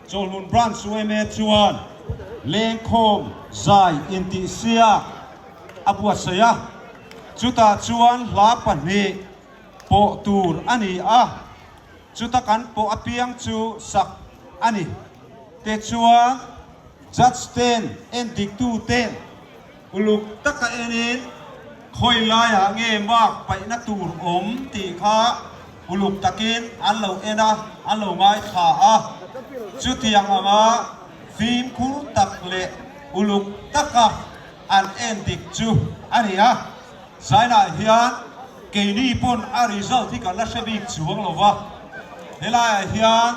Chawlhmun Branch yma chuan lengkhawm zai intihsiak a buatsaih a, chutah chuan hla pahnih pawh tur a ni a, chuta kan pawh apiang chu sak a ni. Tichuan, judge ten, endiktu ten uluk taka enin. Khawi laiah nge mark paihna tur awm tih kha uluk takin an lo en a, an lo ngaithla a. Chutiang anga fimkhur tak leh uluk taka an en dik chu a ni a. Zainah hian keini pawn a result hi kan la hre bik chuang lo va, helaiah hian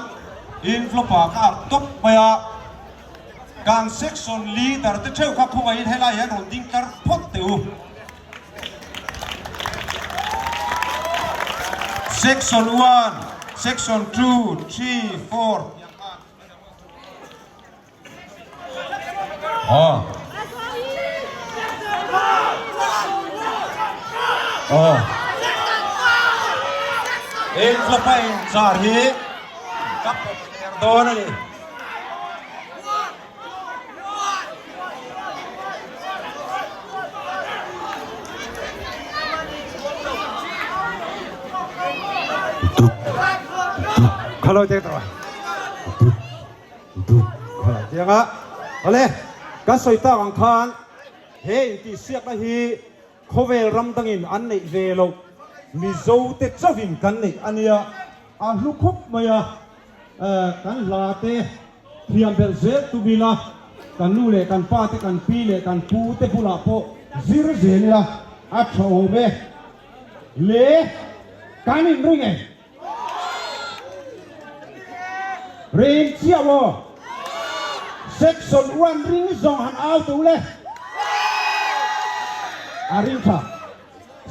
envelope ah ka ak tawp mai a. Kan section leader te theuh kha khawngaihin helai hian rawn ding tlar phawt teh u. Section 1, Section 2, 3, 4 Aw. Aw. Envelope a inchar hi ka pawt ther dawn a ni. Kan sawi tak ang khan he intihsiakna hi khawvel ram dangin an neih ve loh Mizo te chauhin kan neih a nia a hlu khawp mai a. Kan hla te thiam belh zel tum ila, kan nu leh kan pa te, kan pi leh kan pu te bulah pawh zir zel ila a tha awm e. Le kan inring e. Ring chiah maw? Section 1 ring zawng han au teh u le. A ring tha.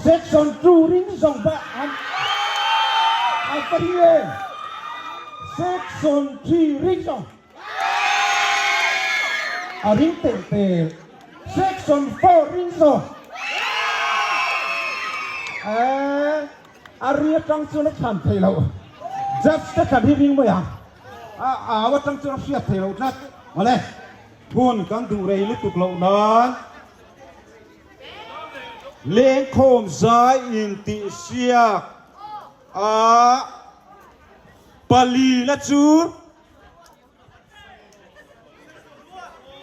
Section 2 ring zawng pawh an an pa ring em? Section 3 ring zawng a ring telh telh. Section 4 ring zawng eh a ri atang chuan a thlan theih loh. Judge te thlan hi ring mai ang. A au atang chuan a hriat theih loh tlat. Mawle hun kan duh rei lutuk loh nan. Lengkhawm zai intihsiak a palina chu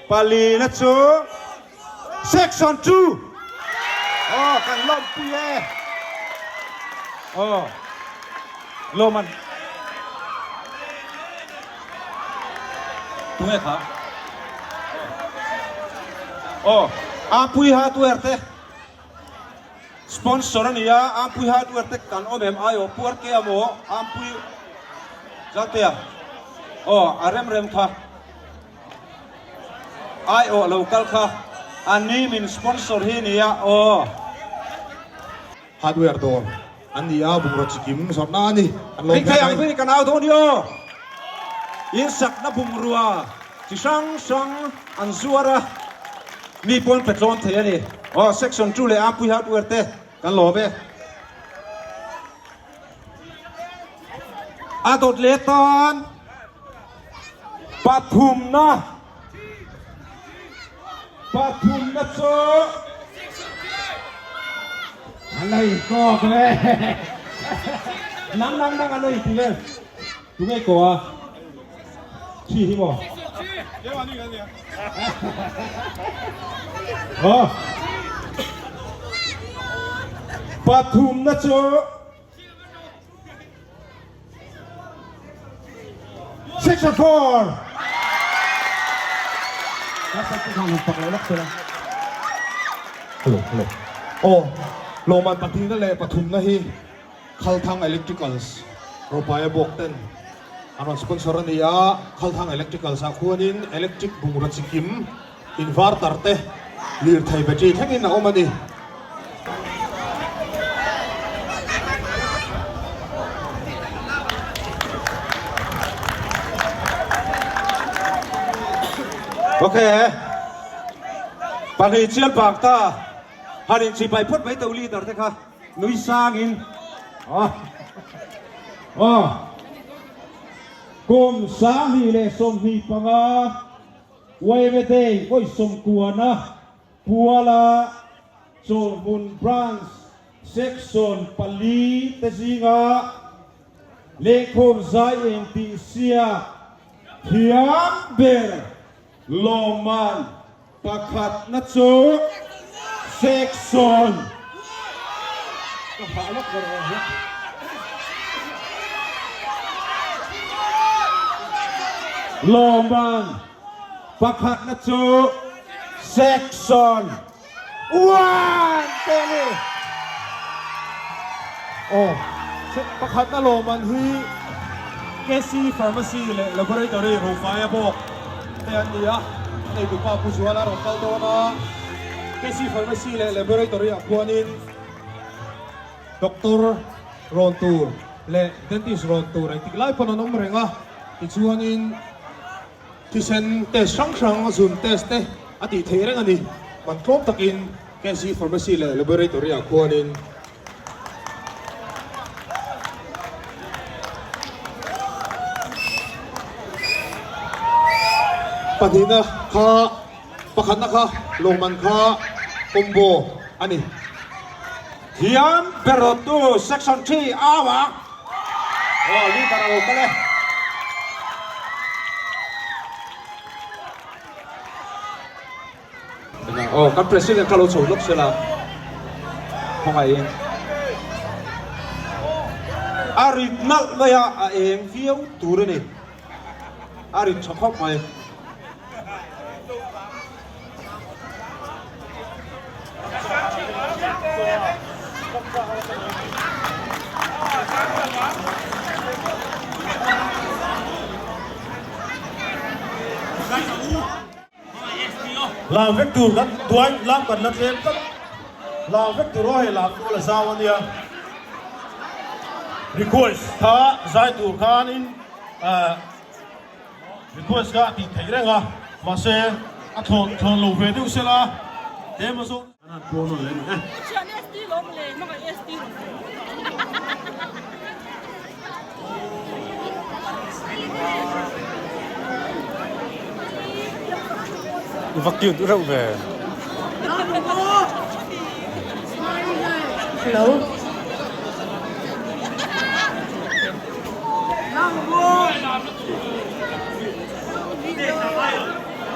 palina chu section 2 aw kan lawmpui e aw lawman Tunge kha? Aw, Ampui Hardware te sponsor a ni a, Ampui Hardware te kan awm em ai aw, Puar ke amaw Ampui Zaltea aw a rem rem kha ai aw lo kal kha a ni min sponsor hi ni a aw. Hardware dawr an ni a, bungraw chikim zawrhna a ni. An lawm Ring thei ang vek kan au dawn i aw. In sakna bungrua chi hrang hrang an zuar a, mi pawn pe tlawn thei a ni. Aw section 2 leh Ampui Hardware te kan lawm e. A dawt leh tan pathumna. Pathumna chu a lo inkawk le. Nang nang nang a lo inti vel. Tunge ko a? Thi hi maw? Aw. Pathumna chu 64 Hello hello aw lawmman pahnihna leh pathumna hi Khalthang Electricals Ropaia bawk ten an rawn sponsor a ni a, Khalthang Electricals ah khuanin electric bungraw chikim inverter te lirthei battery thlengin a awm a ni. Ok pahnih chial bang ta han in chipai phawt mai teuh leader te kha nui sang in aw aw kum 2025 Waivete vawi sawmkuana Puala Chawlhmun Branch Section pali te zinga lehkhawm zai engtihsiak thiam ber lawmman pakhatna chu Section. Ka hah lawk ber awm hi. Lawmman pakhatna chu Section 1 te a ni. Aw, pakhatna lawmman hi KC Pharmacy leh Laboratory Rofaia bawk te an ni a, a neitupa Pu Zuala rawn kal dawn a, KC Pharmacy leh Laboratory ah khuanin Doctor rawn tur leh Dentist rawn tur engtik lai pawn an awm reng a, tichuanin thisen test hrang hrang, zun test te a tih theih reng a ni. Man tlawm takin KC Pharmacy leh Laboratory ah khuanin Pahnihna kha pakhatna kha lawmman kha combo a ni. Thiam ber rawttu section 3 au a. Aw leader a lo kal e. Aw kan president kha lo chho lawk sela khawngaihin. A rit nalh mai a, a eng viau tur a ni. A rit tha khawp mai. Lam vek tur kan tuai lam kan la tlem tlat lam vek tur aw hei lam tur la zau ania request kha zai tur khanin request kha a tih theih reng a mahse a thlawn thlawn lo ve deuh sela tlem a zawng I va cute reuh ve. Hello.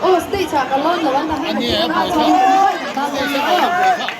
Aw stage ah ka lawn lo ang ka hei ka tih na chuan in kan hawi kan tan dawn nia aw.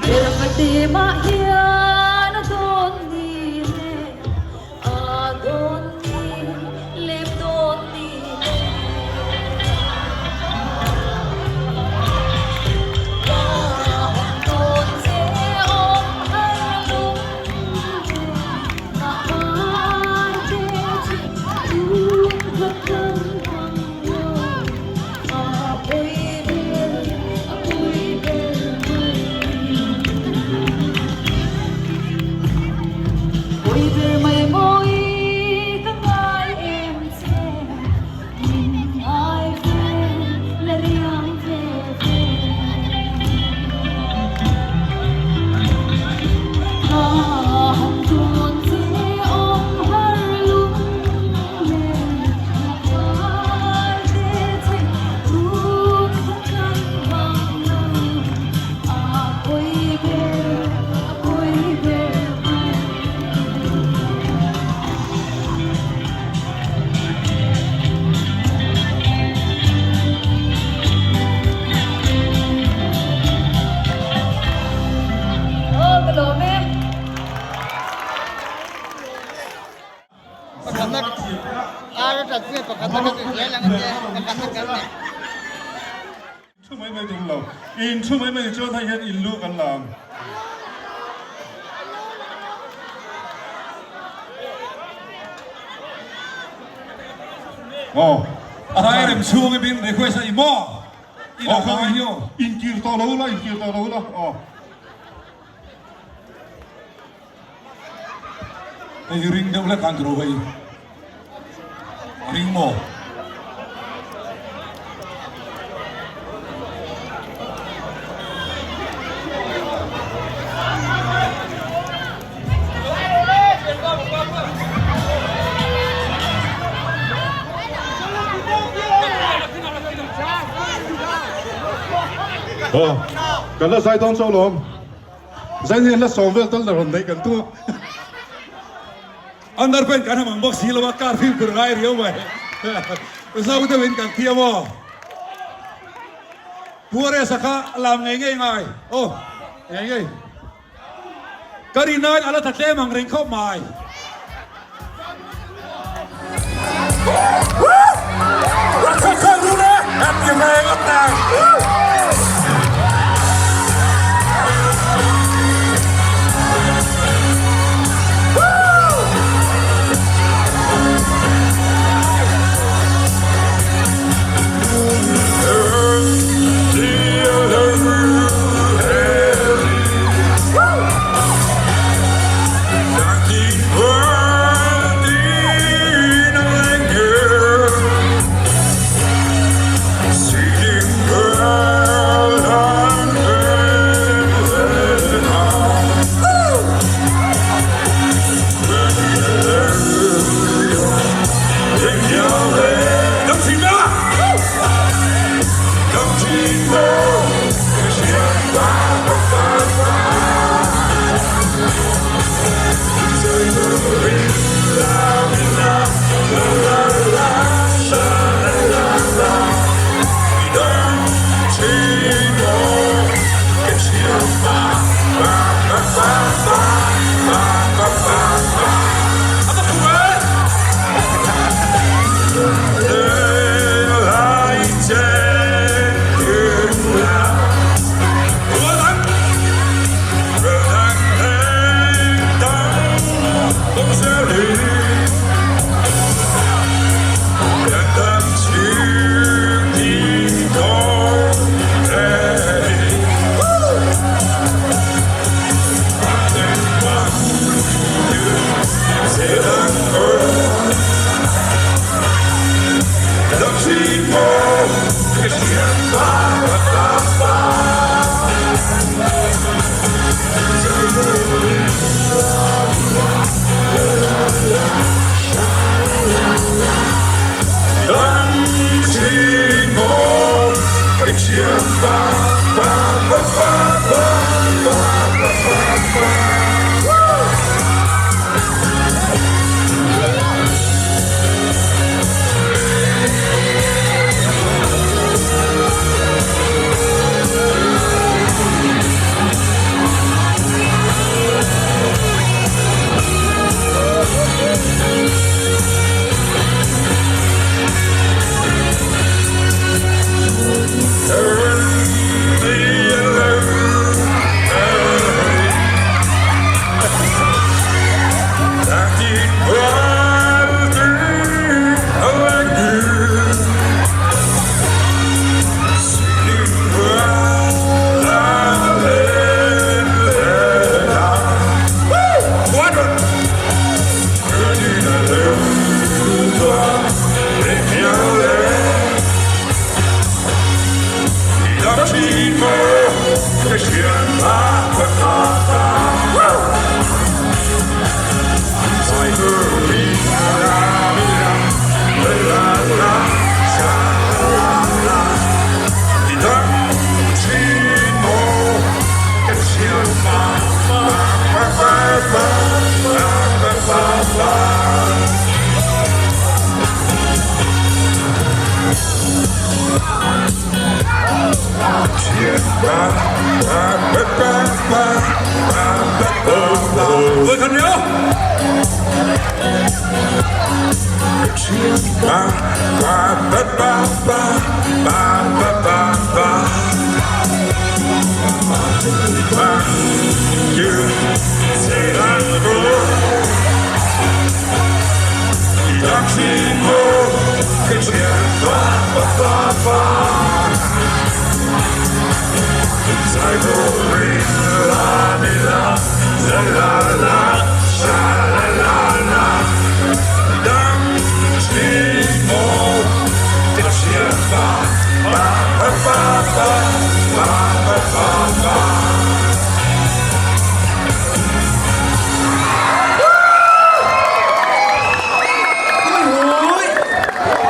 Erfatimah hian a dawn ni le, a dawn ni lem dawn ni le. Ka han dawn che awm har lung le, ngah mai che chi tun kha kan hmang lo. A pui ber, a pui ber mai. Pui ber mai mawi ka ngai em che, min ngai ve la riang ve ve. Ka han dawn che awm har lung len ngah te che tun kha kan vang lo. A pawi ber, a pawi ber mai. Aw ka lawm e. Thu mai mai tum lo. In thu mai mai chuan hei hian in lu kan la ang. Aw. Zai rem chhung i bin request a i maw? I la ngai hi aw. Inkir tawh lo la, inkir tawh lo la. Aw. Hei hi ring deuh hlek khan tiro hei. Ring maw? Aw, kan la zai dawn chauh lawm. Zai hian la sawm vel tal la rawn neih kan tum a. Underpant kan hamang bawk si lo a, car fimkhur ngai riau mai. Zo deuhin kan thiam aw. Puaresa kha lam ngei ngei ngai. Aw, ngei ngei. Ka rinain a la tha tlem ang reng khawp mai.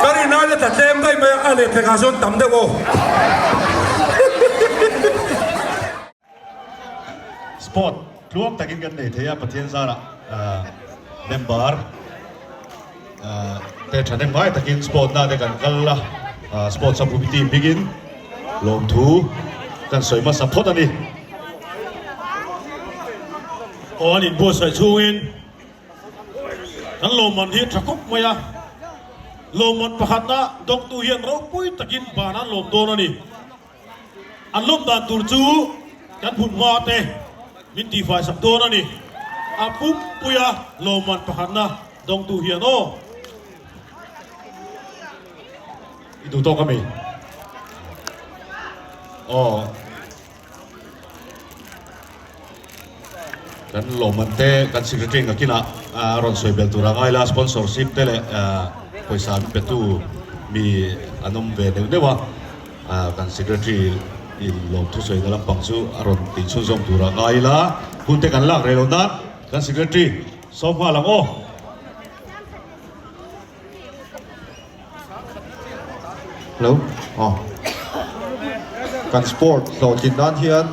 Ka rin aia tla tlem daih mai a, a lehphekah chuan tam deuh aw. Sport tluang takin kan nei thei a, Pathian zarah member te thahnem ngai takin sport na te kan kal a, sport sub committee hmingin lawmthu kan sawi hmasa phawt a ni. Aw an inbuatsaih chhungin kan lawmman hi tha khawp mai a, lawmman pakhatna dawngtu hian ropui takin ban an lawm dawn a ni. An lawm dan tur chu kan phun hma te min tihfai sak dawn a ni. A pumpuia lawmman pakhatna dawngtu hian aw. I duh tawk ami? Aw. Kan lawmman te kan secretary ngakinah a rawn sawi belh tur a ngai la, sponsorship te leh pawisa min petu mi an awm ve neuh neuh a, kan secretary in lawmthu sawina lampang chu a rawn tih chhunzawm tur a ngai la, hun te kan lak reh lo nan kan secretary sawm nghal ang aw. Hello aw kan sport hlawhtlin nan hian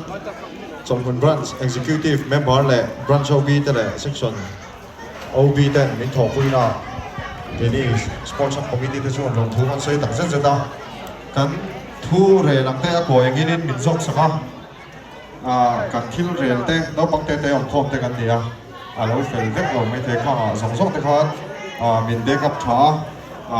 Chawlhmun Branch Executive Member leh Branch OB te leh Section OB ten min thawhpuina keini Sports Sub Committee te chuan lawmthu kan sawi tak zet zet a, kan thu rel ang te a kawi angin min zawk sak a. Kan thil rel te, naupang te te awmkhawm te kan ni a, a lo fel vek lo mai thei khangah zawng zawng te khan min back up tha a,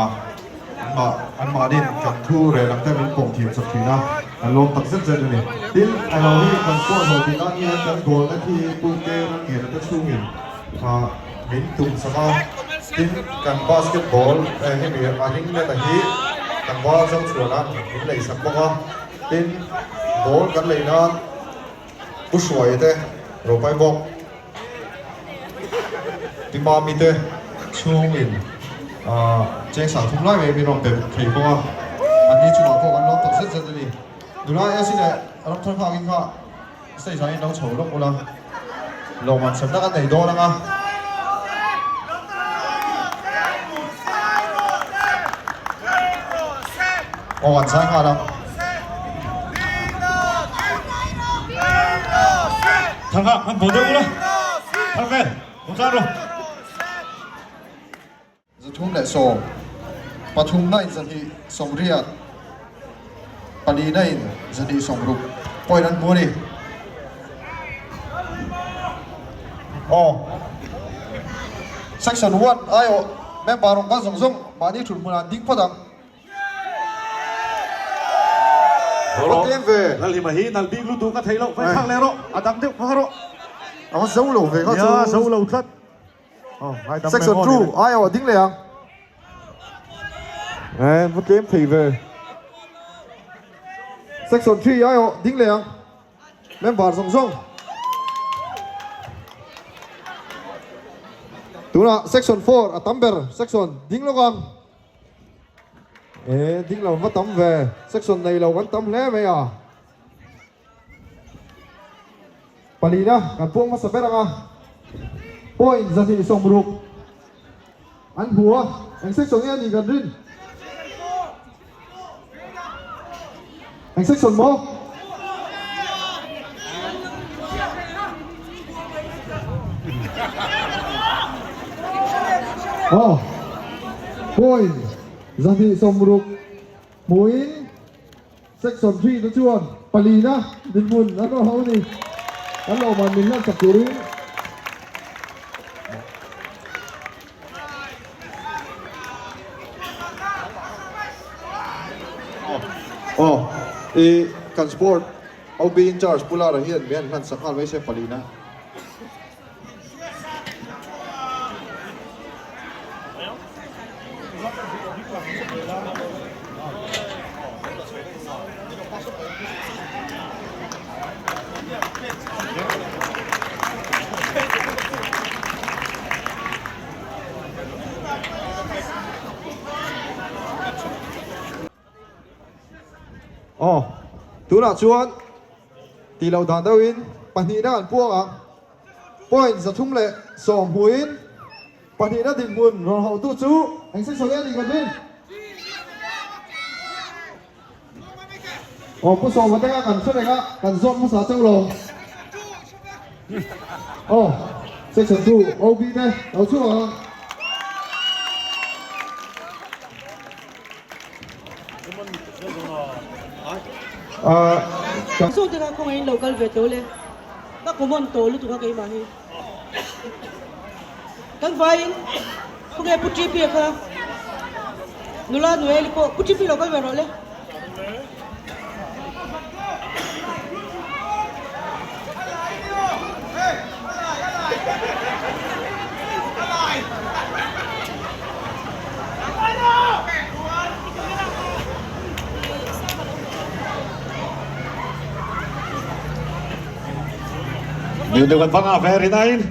anmahnin kan thu rel ang te min pawm thiam chak thin a, an lawm tak zet zet a ni. Tin, a lo hi kan pawh hlawh tih nan hian kan goal-na khi Pu Ke Rangena te chhungin min tum sak a, tin kan basketball hemi a ring let a hi tlangval Zochhuana min lei sak bawk a. Tin, ball kan lei nan Pu Hruaia te, Ropai bawk, Pi Mami te chhungin cheng sang thum lai mai min rawn pe thei bawk a, anni chungah pawh kan lawm tak zet zet a ni. Nula AC leh Ramthar nghakin kha stage ah hian lo chho lawk ula, lawmman semna kan nei dawn ang a. Aw an zai nghal ang. Thangha han bo deuh ula. Thang vel, hmu tlang rawh. 310, pathumna in 280, palina in 260 point an hmu a ni. Aw. Section 1 aiawh member rawng kal zawng zawng mahni thut hmunah an ding phawt ang. Rawh Lalhima hi nal bik lutuk a theih loh, vai thlak leh rawh, a dang deuh phah rawh. A va zo lo ve kha chu. Nia, zo lo tlat. Section 2 ai awh ding leh ang. Eh, va tlem thei ve. Section 3 ai awh ding leh ang. Member zawng zawng. Tunah section 4 a tam ber section ding lawk ang. Eh, ding lo va tam ve. Section nei lo kan tam hle mai a. Palina kan puang hmasa ber ang a, point 260 an hmu a, eng section nge a nih kan rin? Eng section maw? Aw, point 260 hmuin Section 3 te chuan palina dinhmun an rawn hauh a ni. Kan lawmah min hlan chak turin. Aw, i kan sport OB in charge Pu Lara hian min han hlan sak nghal mai se palina. Aw, tunah chuan tih loh dan deuhin pahnihna an puang ang. Point 310 hmuin pahnihna dinhmun rawn hauhtu chu eng section nge a nih kan rin? Aw Pu Sawma te kha kan hre reng a, kan zawt hmasa chauh lo. Aw section 2 OB te lo chhuak ang. Zawk te kha khawngaihin lo kal ve tawh le. Ka common tawh lutuk a keimah hi. Kan vaiin khawnge Pu TP a kha nula Noeli pawh Pu TP lo kal ve rawh le. Nhiều điều cần vâng à very nice.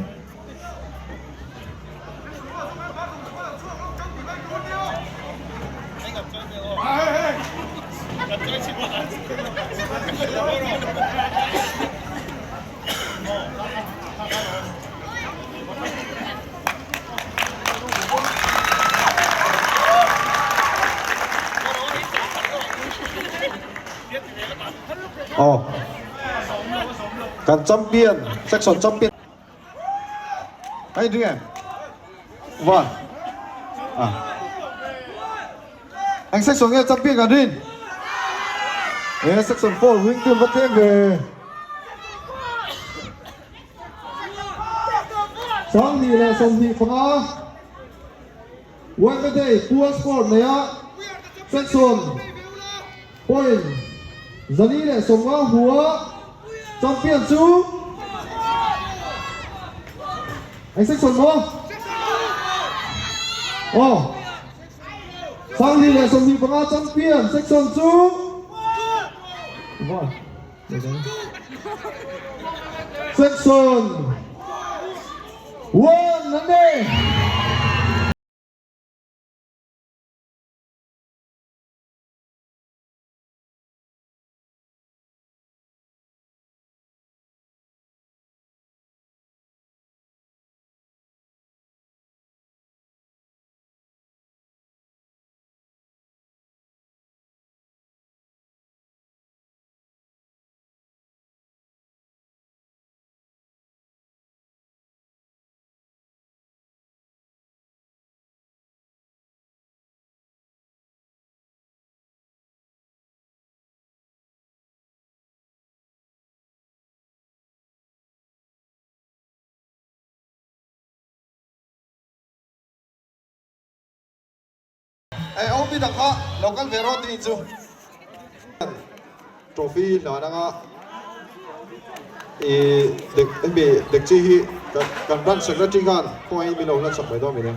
Aw kan champion section champion hei ding em van à anh section nghe champion kan rin e section 4 wing team va thleng ve 2025 Wednesday Poor Sport neia section point 450 hua champion chu eng section maw? Aw 2025 champion section chu Section 1 an ni. Ei OB dang kha lo kal ve rawh tih chu trophy hlan anga i dek hemi dekchi hi kan branch secretary khan khawngaih min lo hlan sak mai dawn min e.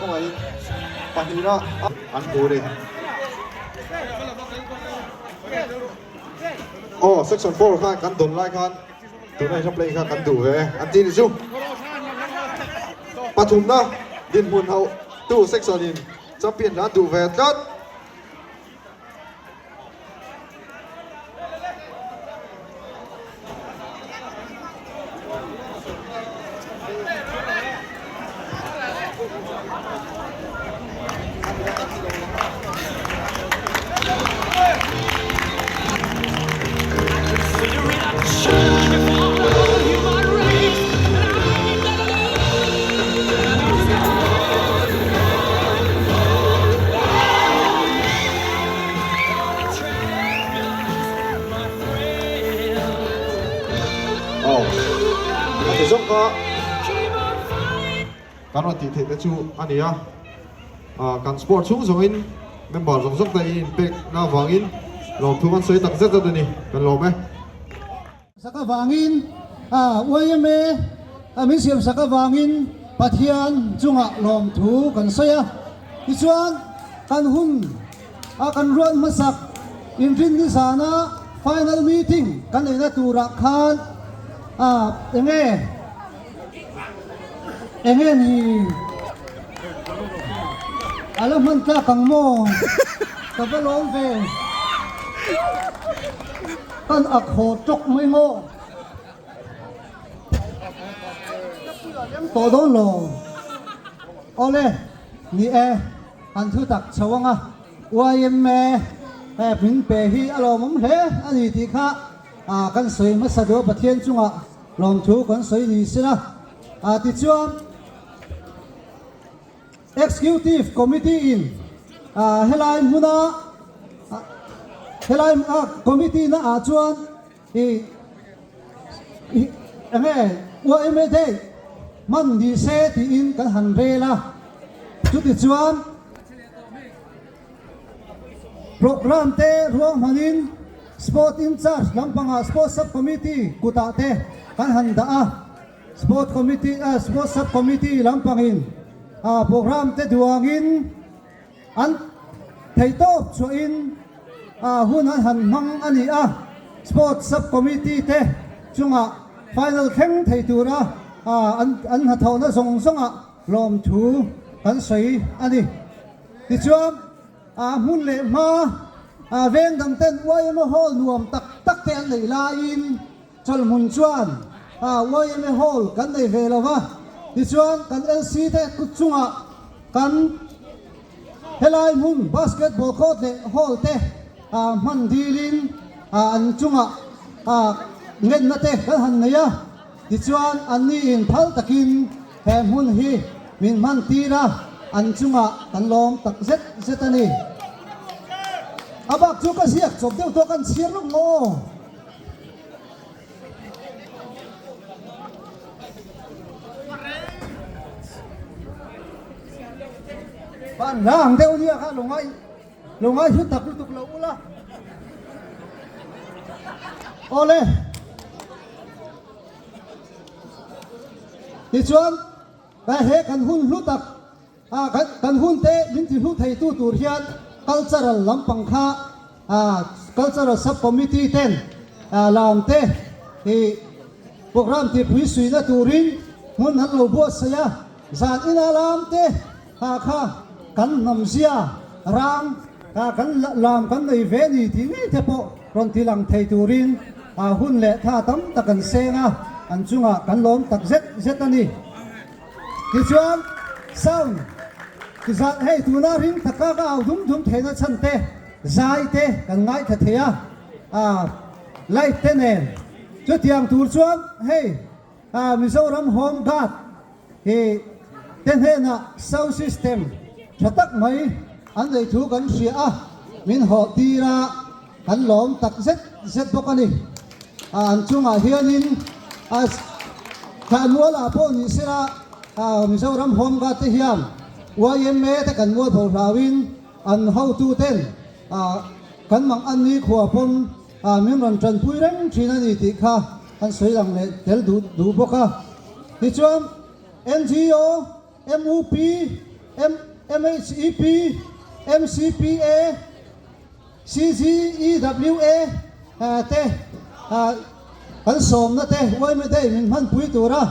Khawngaihin pahnihna an hmu a ni. Aw section 4 khan kan dawn lai khan tuna i hla play kha kan duh ve an ti ni chu. Pathumna dinhmun hauh tu section in champion an duh ve tlat. Aw, a ti zawk a, kan rawn tih theih te chu a ni a, kan sport chhung zawngin member zawng zawng te in inpek na avangin lawmthu kan sawi tak zet zet a ni, kan lawm e. Sak avangin yma a min siam sak avangin Pathian chungah lawmthu kan sawi a. Tichuan kan hun a kan ruat hmasak inrinni zana final meeting kan neihna turah khan enge enge ni a la hman tlak ang maw ka va lawm ve. Kan ak haw tawk mai maw? Tawh dawn lo. Awle, ni e, an thu tak chho anga yma min pe hi a lawmawm hle a ni tih kha kan sawi hmasa duh a, Pathian chungah lawmthu kan sawi ni sela. Tichuan, Executive Committee in helai hmuna helai committee na ah chuan ih enge yma day hman ni se tiin kan han rel a, chuti chuan programme te ruang hmanin Sport in charge lampangah Sport Sub Committee kutah te kan han dah a. Sport Committee ah Sport Sub Committee lampangin ah programme te duangin an theihtawp chhuahin ah hun an han hmang a ni a. Sport Sub Committee te chungah final thleng thei tura ah an an hnathawhna zawng zawngah lawmthu kan sawi a ni. Tichuan ah hmun leh hma ah veng dang ten yma Hall nuam tak tak te an neih laiin Chawlhmun chuan yma Hall kan nei ve lo va, tichuan kan LC te kut chungah kan helai hmun basketball court leh hall te hman dilin an chungah ngenna te kan han nei a, tichuan anni in phal takin he hmun hi min hman tir a, an chungah kan lawm tak zet zet a ni. A bak chu ka ziak chawp deuh tawh kan chhiar lawk maw? Ban la ang deuh nia kha lo ngai lo ngai hlu tak lutuk lo ula. Awle. Tichuan he kan hun hlu tak A kan hun te min ti hlu theitu tur hian cultural lampang kha cultural sub committee ten lam te hi program ti pui suihna turin hmun an lo buatsaih a, zan ina lam te kha kan hnamzia rang kan lam kan nei ve ni tih ngei te pawh rawn ti lang thei turin hun leh tha tam tak an seng a, an chungah kan lawm tak zet zet a ni. Tichuan, sound zat hei tuna ring taka ka au dum dum theihna chhan te, zai te kan ngaithla thei a, ah light te nen. Chutiang tur chuan hei ah Mizoram Home Guard hi te hnenah sound system tha tak mai an neih thu kan hria a, min hawh tir a, kan lawm tak zet zet bawk a ni. An chungah hianin thahnualah pawh ni sela Mizoram Home Guard te hian yma te kan mualpho hlauin an hotuten kan mang an ni khua pawn min rawn tanpui reng thin a ni tih kha an sawi lang leh tel duh duh bawk a. Tichuan NGO, MUP. MHEP, MCPA, CGEWA te kan sawmna te yma day min hmanpui tura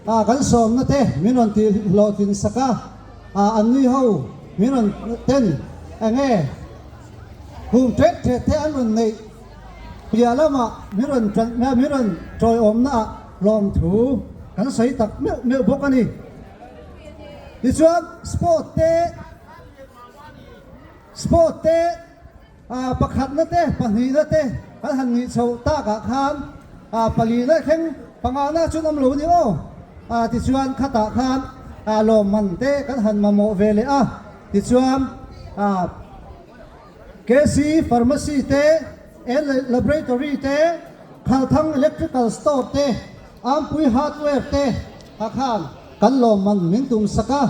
kan sawmna te min rawn tih hlawhtlin sak a, an nui ho min rawn ten enge hum thet thet te an rawn neih piah lamah min rawn min rawn tawiawmna ah lawmthu kan sawi tak meuh meuh bawk a ni. Tichuan sport te. Sport te pakhatna te pahnihna te kan han nih chhoh takah khan palina thleng pangana chuan awm lo a ni aw. Tichuan khatah khan lawmman te kan han mamawh ve leh a. Tichuan KC Pharmacy te, Laboratory te, Khalthang Electrical Store te, Ampui Hardware te ah khan kan lawmman min tum sak a.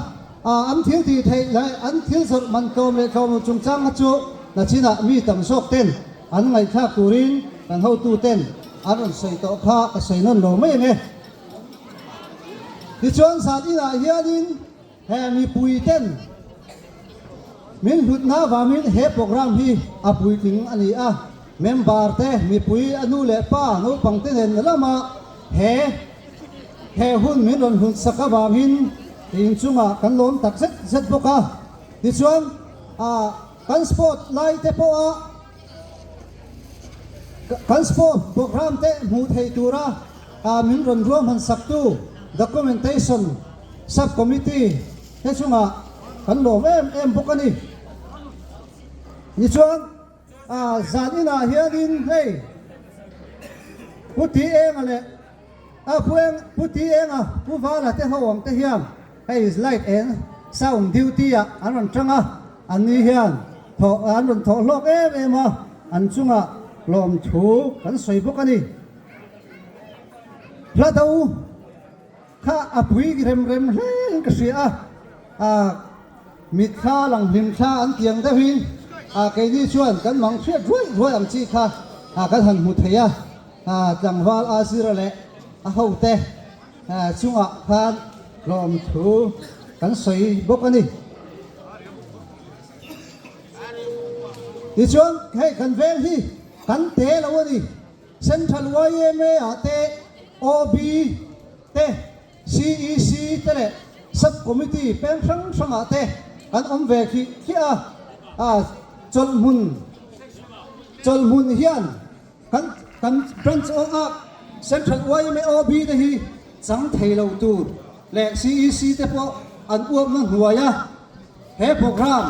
An thil tih theih leh an thil zawrh man tlawm leh tlawm lo chungchang kha chu nachinah mi tam zawk ten an ngaihthlak turin kan hotu ten an rawn sawi tawh kha ka sawi nawn lo mai ang e. Tichuan zan inah hianin he mipui ten min hlutna avangin he program hi a puitling a ni a, member te mipui a nu leh pa naupang te nen lama he He hun min rawn hlut sak avangin inchungah kan lawm tak zet zet bawk a. Tichuan, kan sport lai te pawha kan sport program te hmuh theih tura min rawn ruahman saktu Documentation Sub-Committee te chungah kan lawm em em bawk a ni. Tichuan, zan inah hianin hei Pu Ti Enga leh A pu eng pu ti eng a pu vala te ho ang te hian hei light eng sound duty ah an rawn tang a an ni hian thawh an rawn thawh hlawk em em a an chungah lawmthu kan sawi bawk a ni. Hla do kha a pui rem rem hle in ka hria a ah mitthla lang hlim thla an tiang deuhin ah keini chuan kan mang hriat ruai ruai ang chi kha ah kan han hmu thei a. Tlangval Azira leh a hote chungah khan hlawmthu kan sawi bawk a ni. Tichuan hei kan veng hi kan te lo a ni. Central yma ah te OB te CEC te leh Sub Committee peng hrang hrangah te kan awm ve khih khiah a, chawlhhmun chawlhhmun hian Kan kan branch a Central yma OB te hi chang thei lo tur leh CEC te pawh an uapna hnuai a, he program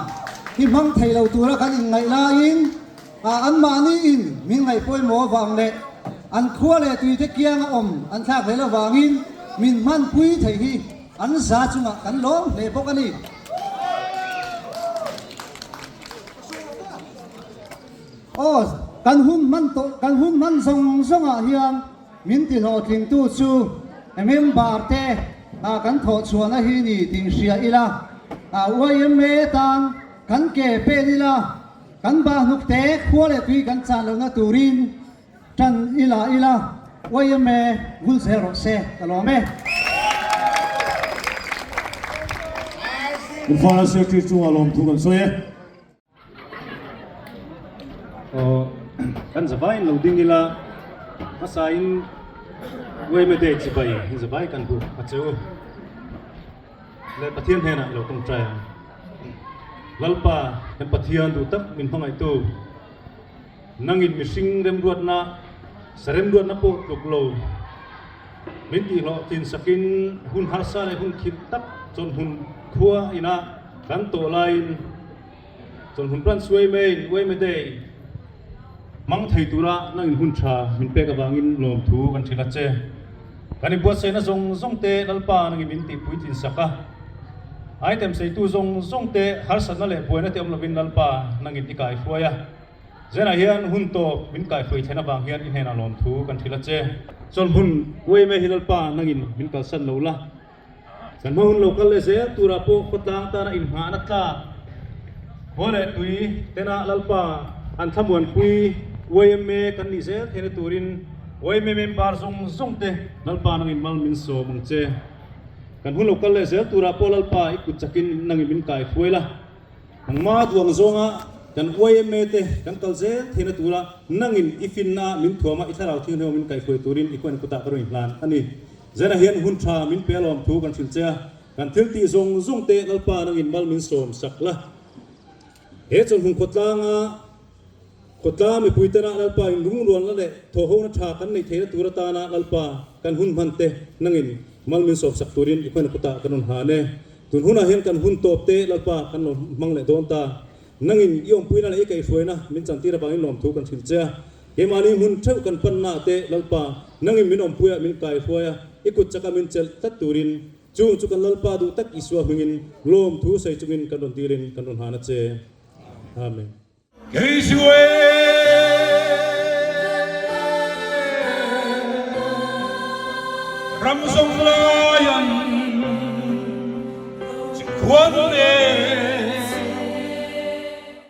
hi hmang thei lo tura kan inngaih laiin anmahni in min ngaih pawimawh avang leh an khua leh tui te kianga awm an thlak hlel avangin min hmanpui thei hi an za chungah kan lawm hle bawk a ni. Aw, kan hun hman tawh, kan hun hman zawng zawngah hian min ti hlawhtlingtu chu member te kan thawh chhuahna hi ni tih hria ila, yma tan kan ke pen ila, kan bahhnuk te khua leh tui kan chan lohna turin tan ila ila, yma vul zel rawh se, ka lawm e. Imphal Secretary chungah lawmthu kan sawi e. Aw kan zavai in lo ding ila hmasa in yma day chibai in zavai kan bu a che u leh Pathian hnenah ilo tawngtai ang Lalpa kan Pathian duh tak min hmangaihtu nangin mihring remruatna sa remruatna pawh tluk lo min tihhlawh tlin sakin hun harsa leh hun khirh tak chawlhmun khua ina kan tawh laiin Chawlhmun plan suai mai uai mai day hmang thei tura nang in hun tha min pek avangin lawmthu kan hrilh a che. Kan inbuatsaihna zawng zawng te Lalpa nang in min tih puitlin sak a. Item seitu zawng zawng te harsatna leh buaina te awm lovin Lalpa nang in i kaihruai a. Zenah hian hun tawp min kaihruai thlen avang hian i hnenah lawmthu kan hrilh a che. Chawlhmun uai mai hi Lalpa nang in min kalsan lo la. Kan hma hun lo kal leh zel turah pawh khawtlang tana inngahna tlak khua leh tui tena Lalpa an thlamuanpui yma kan nih zel theihna turin yma member zawng zawng te Lalpa nangin mal min sawm ang che. Kan hun lo kal leh zel turah pawh Lalpa i kut chakin nangin min kai hruai la. Nangma duang zawnga kan yma te kan kal zel theihna tura nangin i finna min thuama i thlarau thianghlim min kaihhruai turin i khuain kutah ka rawn inhlan a ni. Zena hian hun tha min pe alawm thu kan hrilh che a, kan thil tih zawng zawng te Lalpa nangin mal min sawm sak la. He chawlhmun khawtlanga khawtlang mipui tena Lalpa in rungrualna leh thawhhona tha kan neih theihna tur atana Lalpa kan hun hman te nangin mal min sawm sak turin i khuain kutah ka rawn hlan e. Tun hunah hian kan hun tawp te Lalpa kan lo hmang leh dawn ta. Nangin i awmpuina leh i kaihhruaina min chantir avangin lawmthu kan hrilh che a. Keimahni hmun theuh kan panna te Lalpa nangin min awmpuia min kaihruai a, i kut chaka min chelh tlat turin Chung chu kan Lalpa duh tak Isua hmingin lawmthu sawi chungin kan rawn dilin kan rawn hlan a che. Amen. Kei chu e. Ram zawng laian chikhuan e.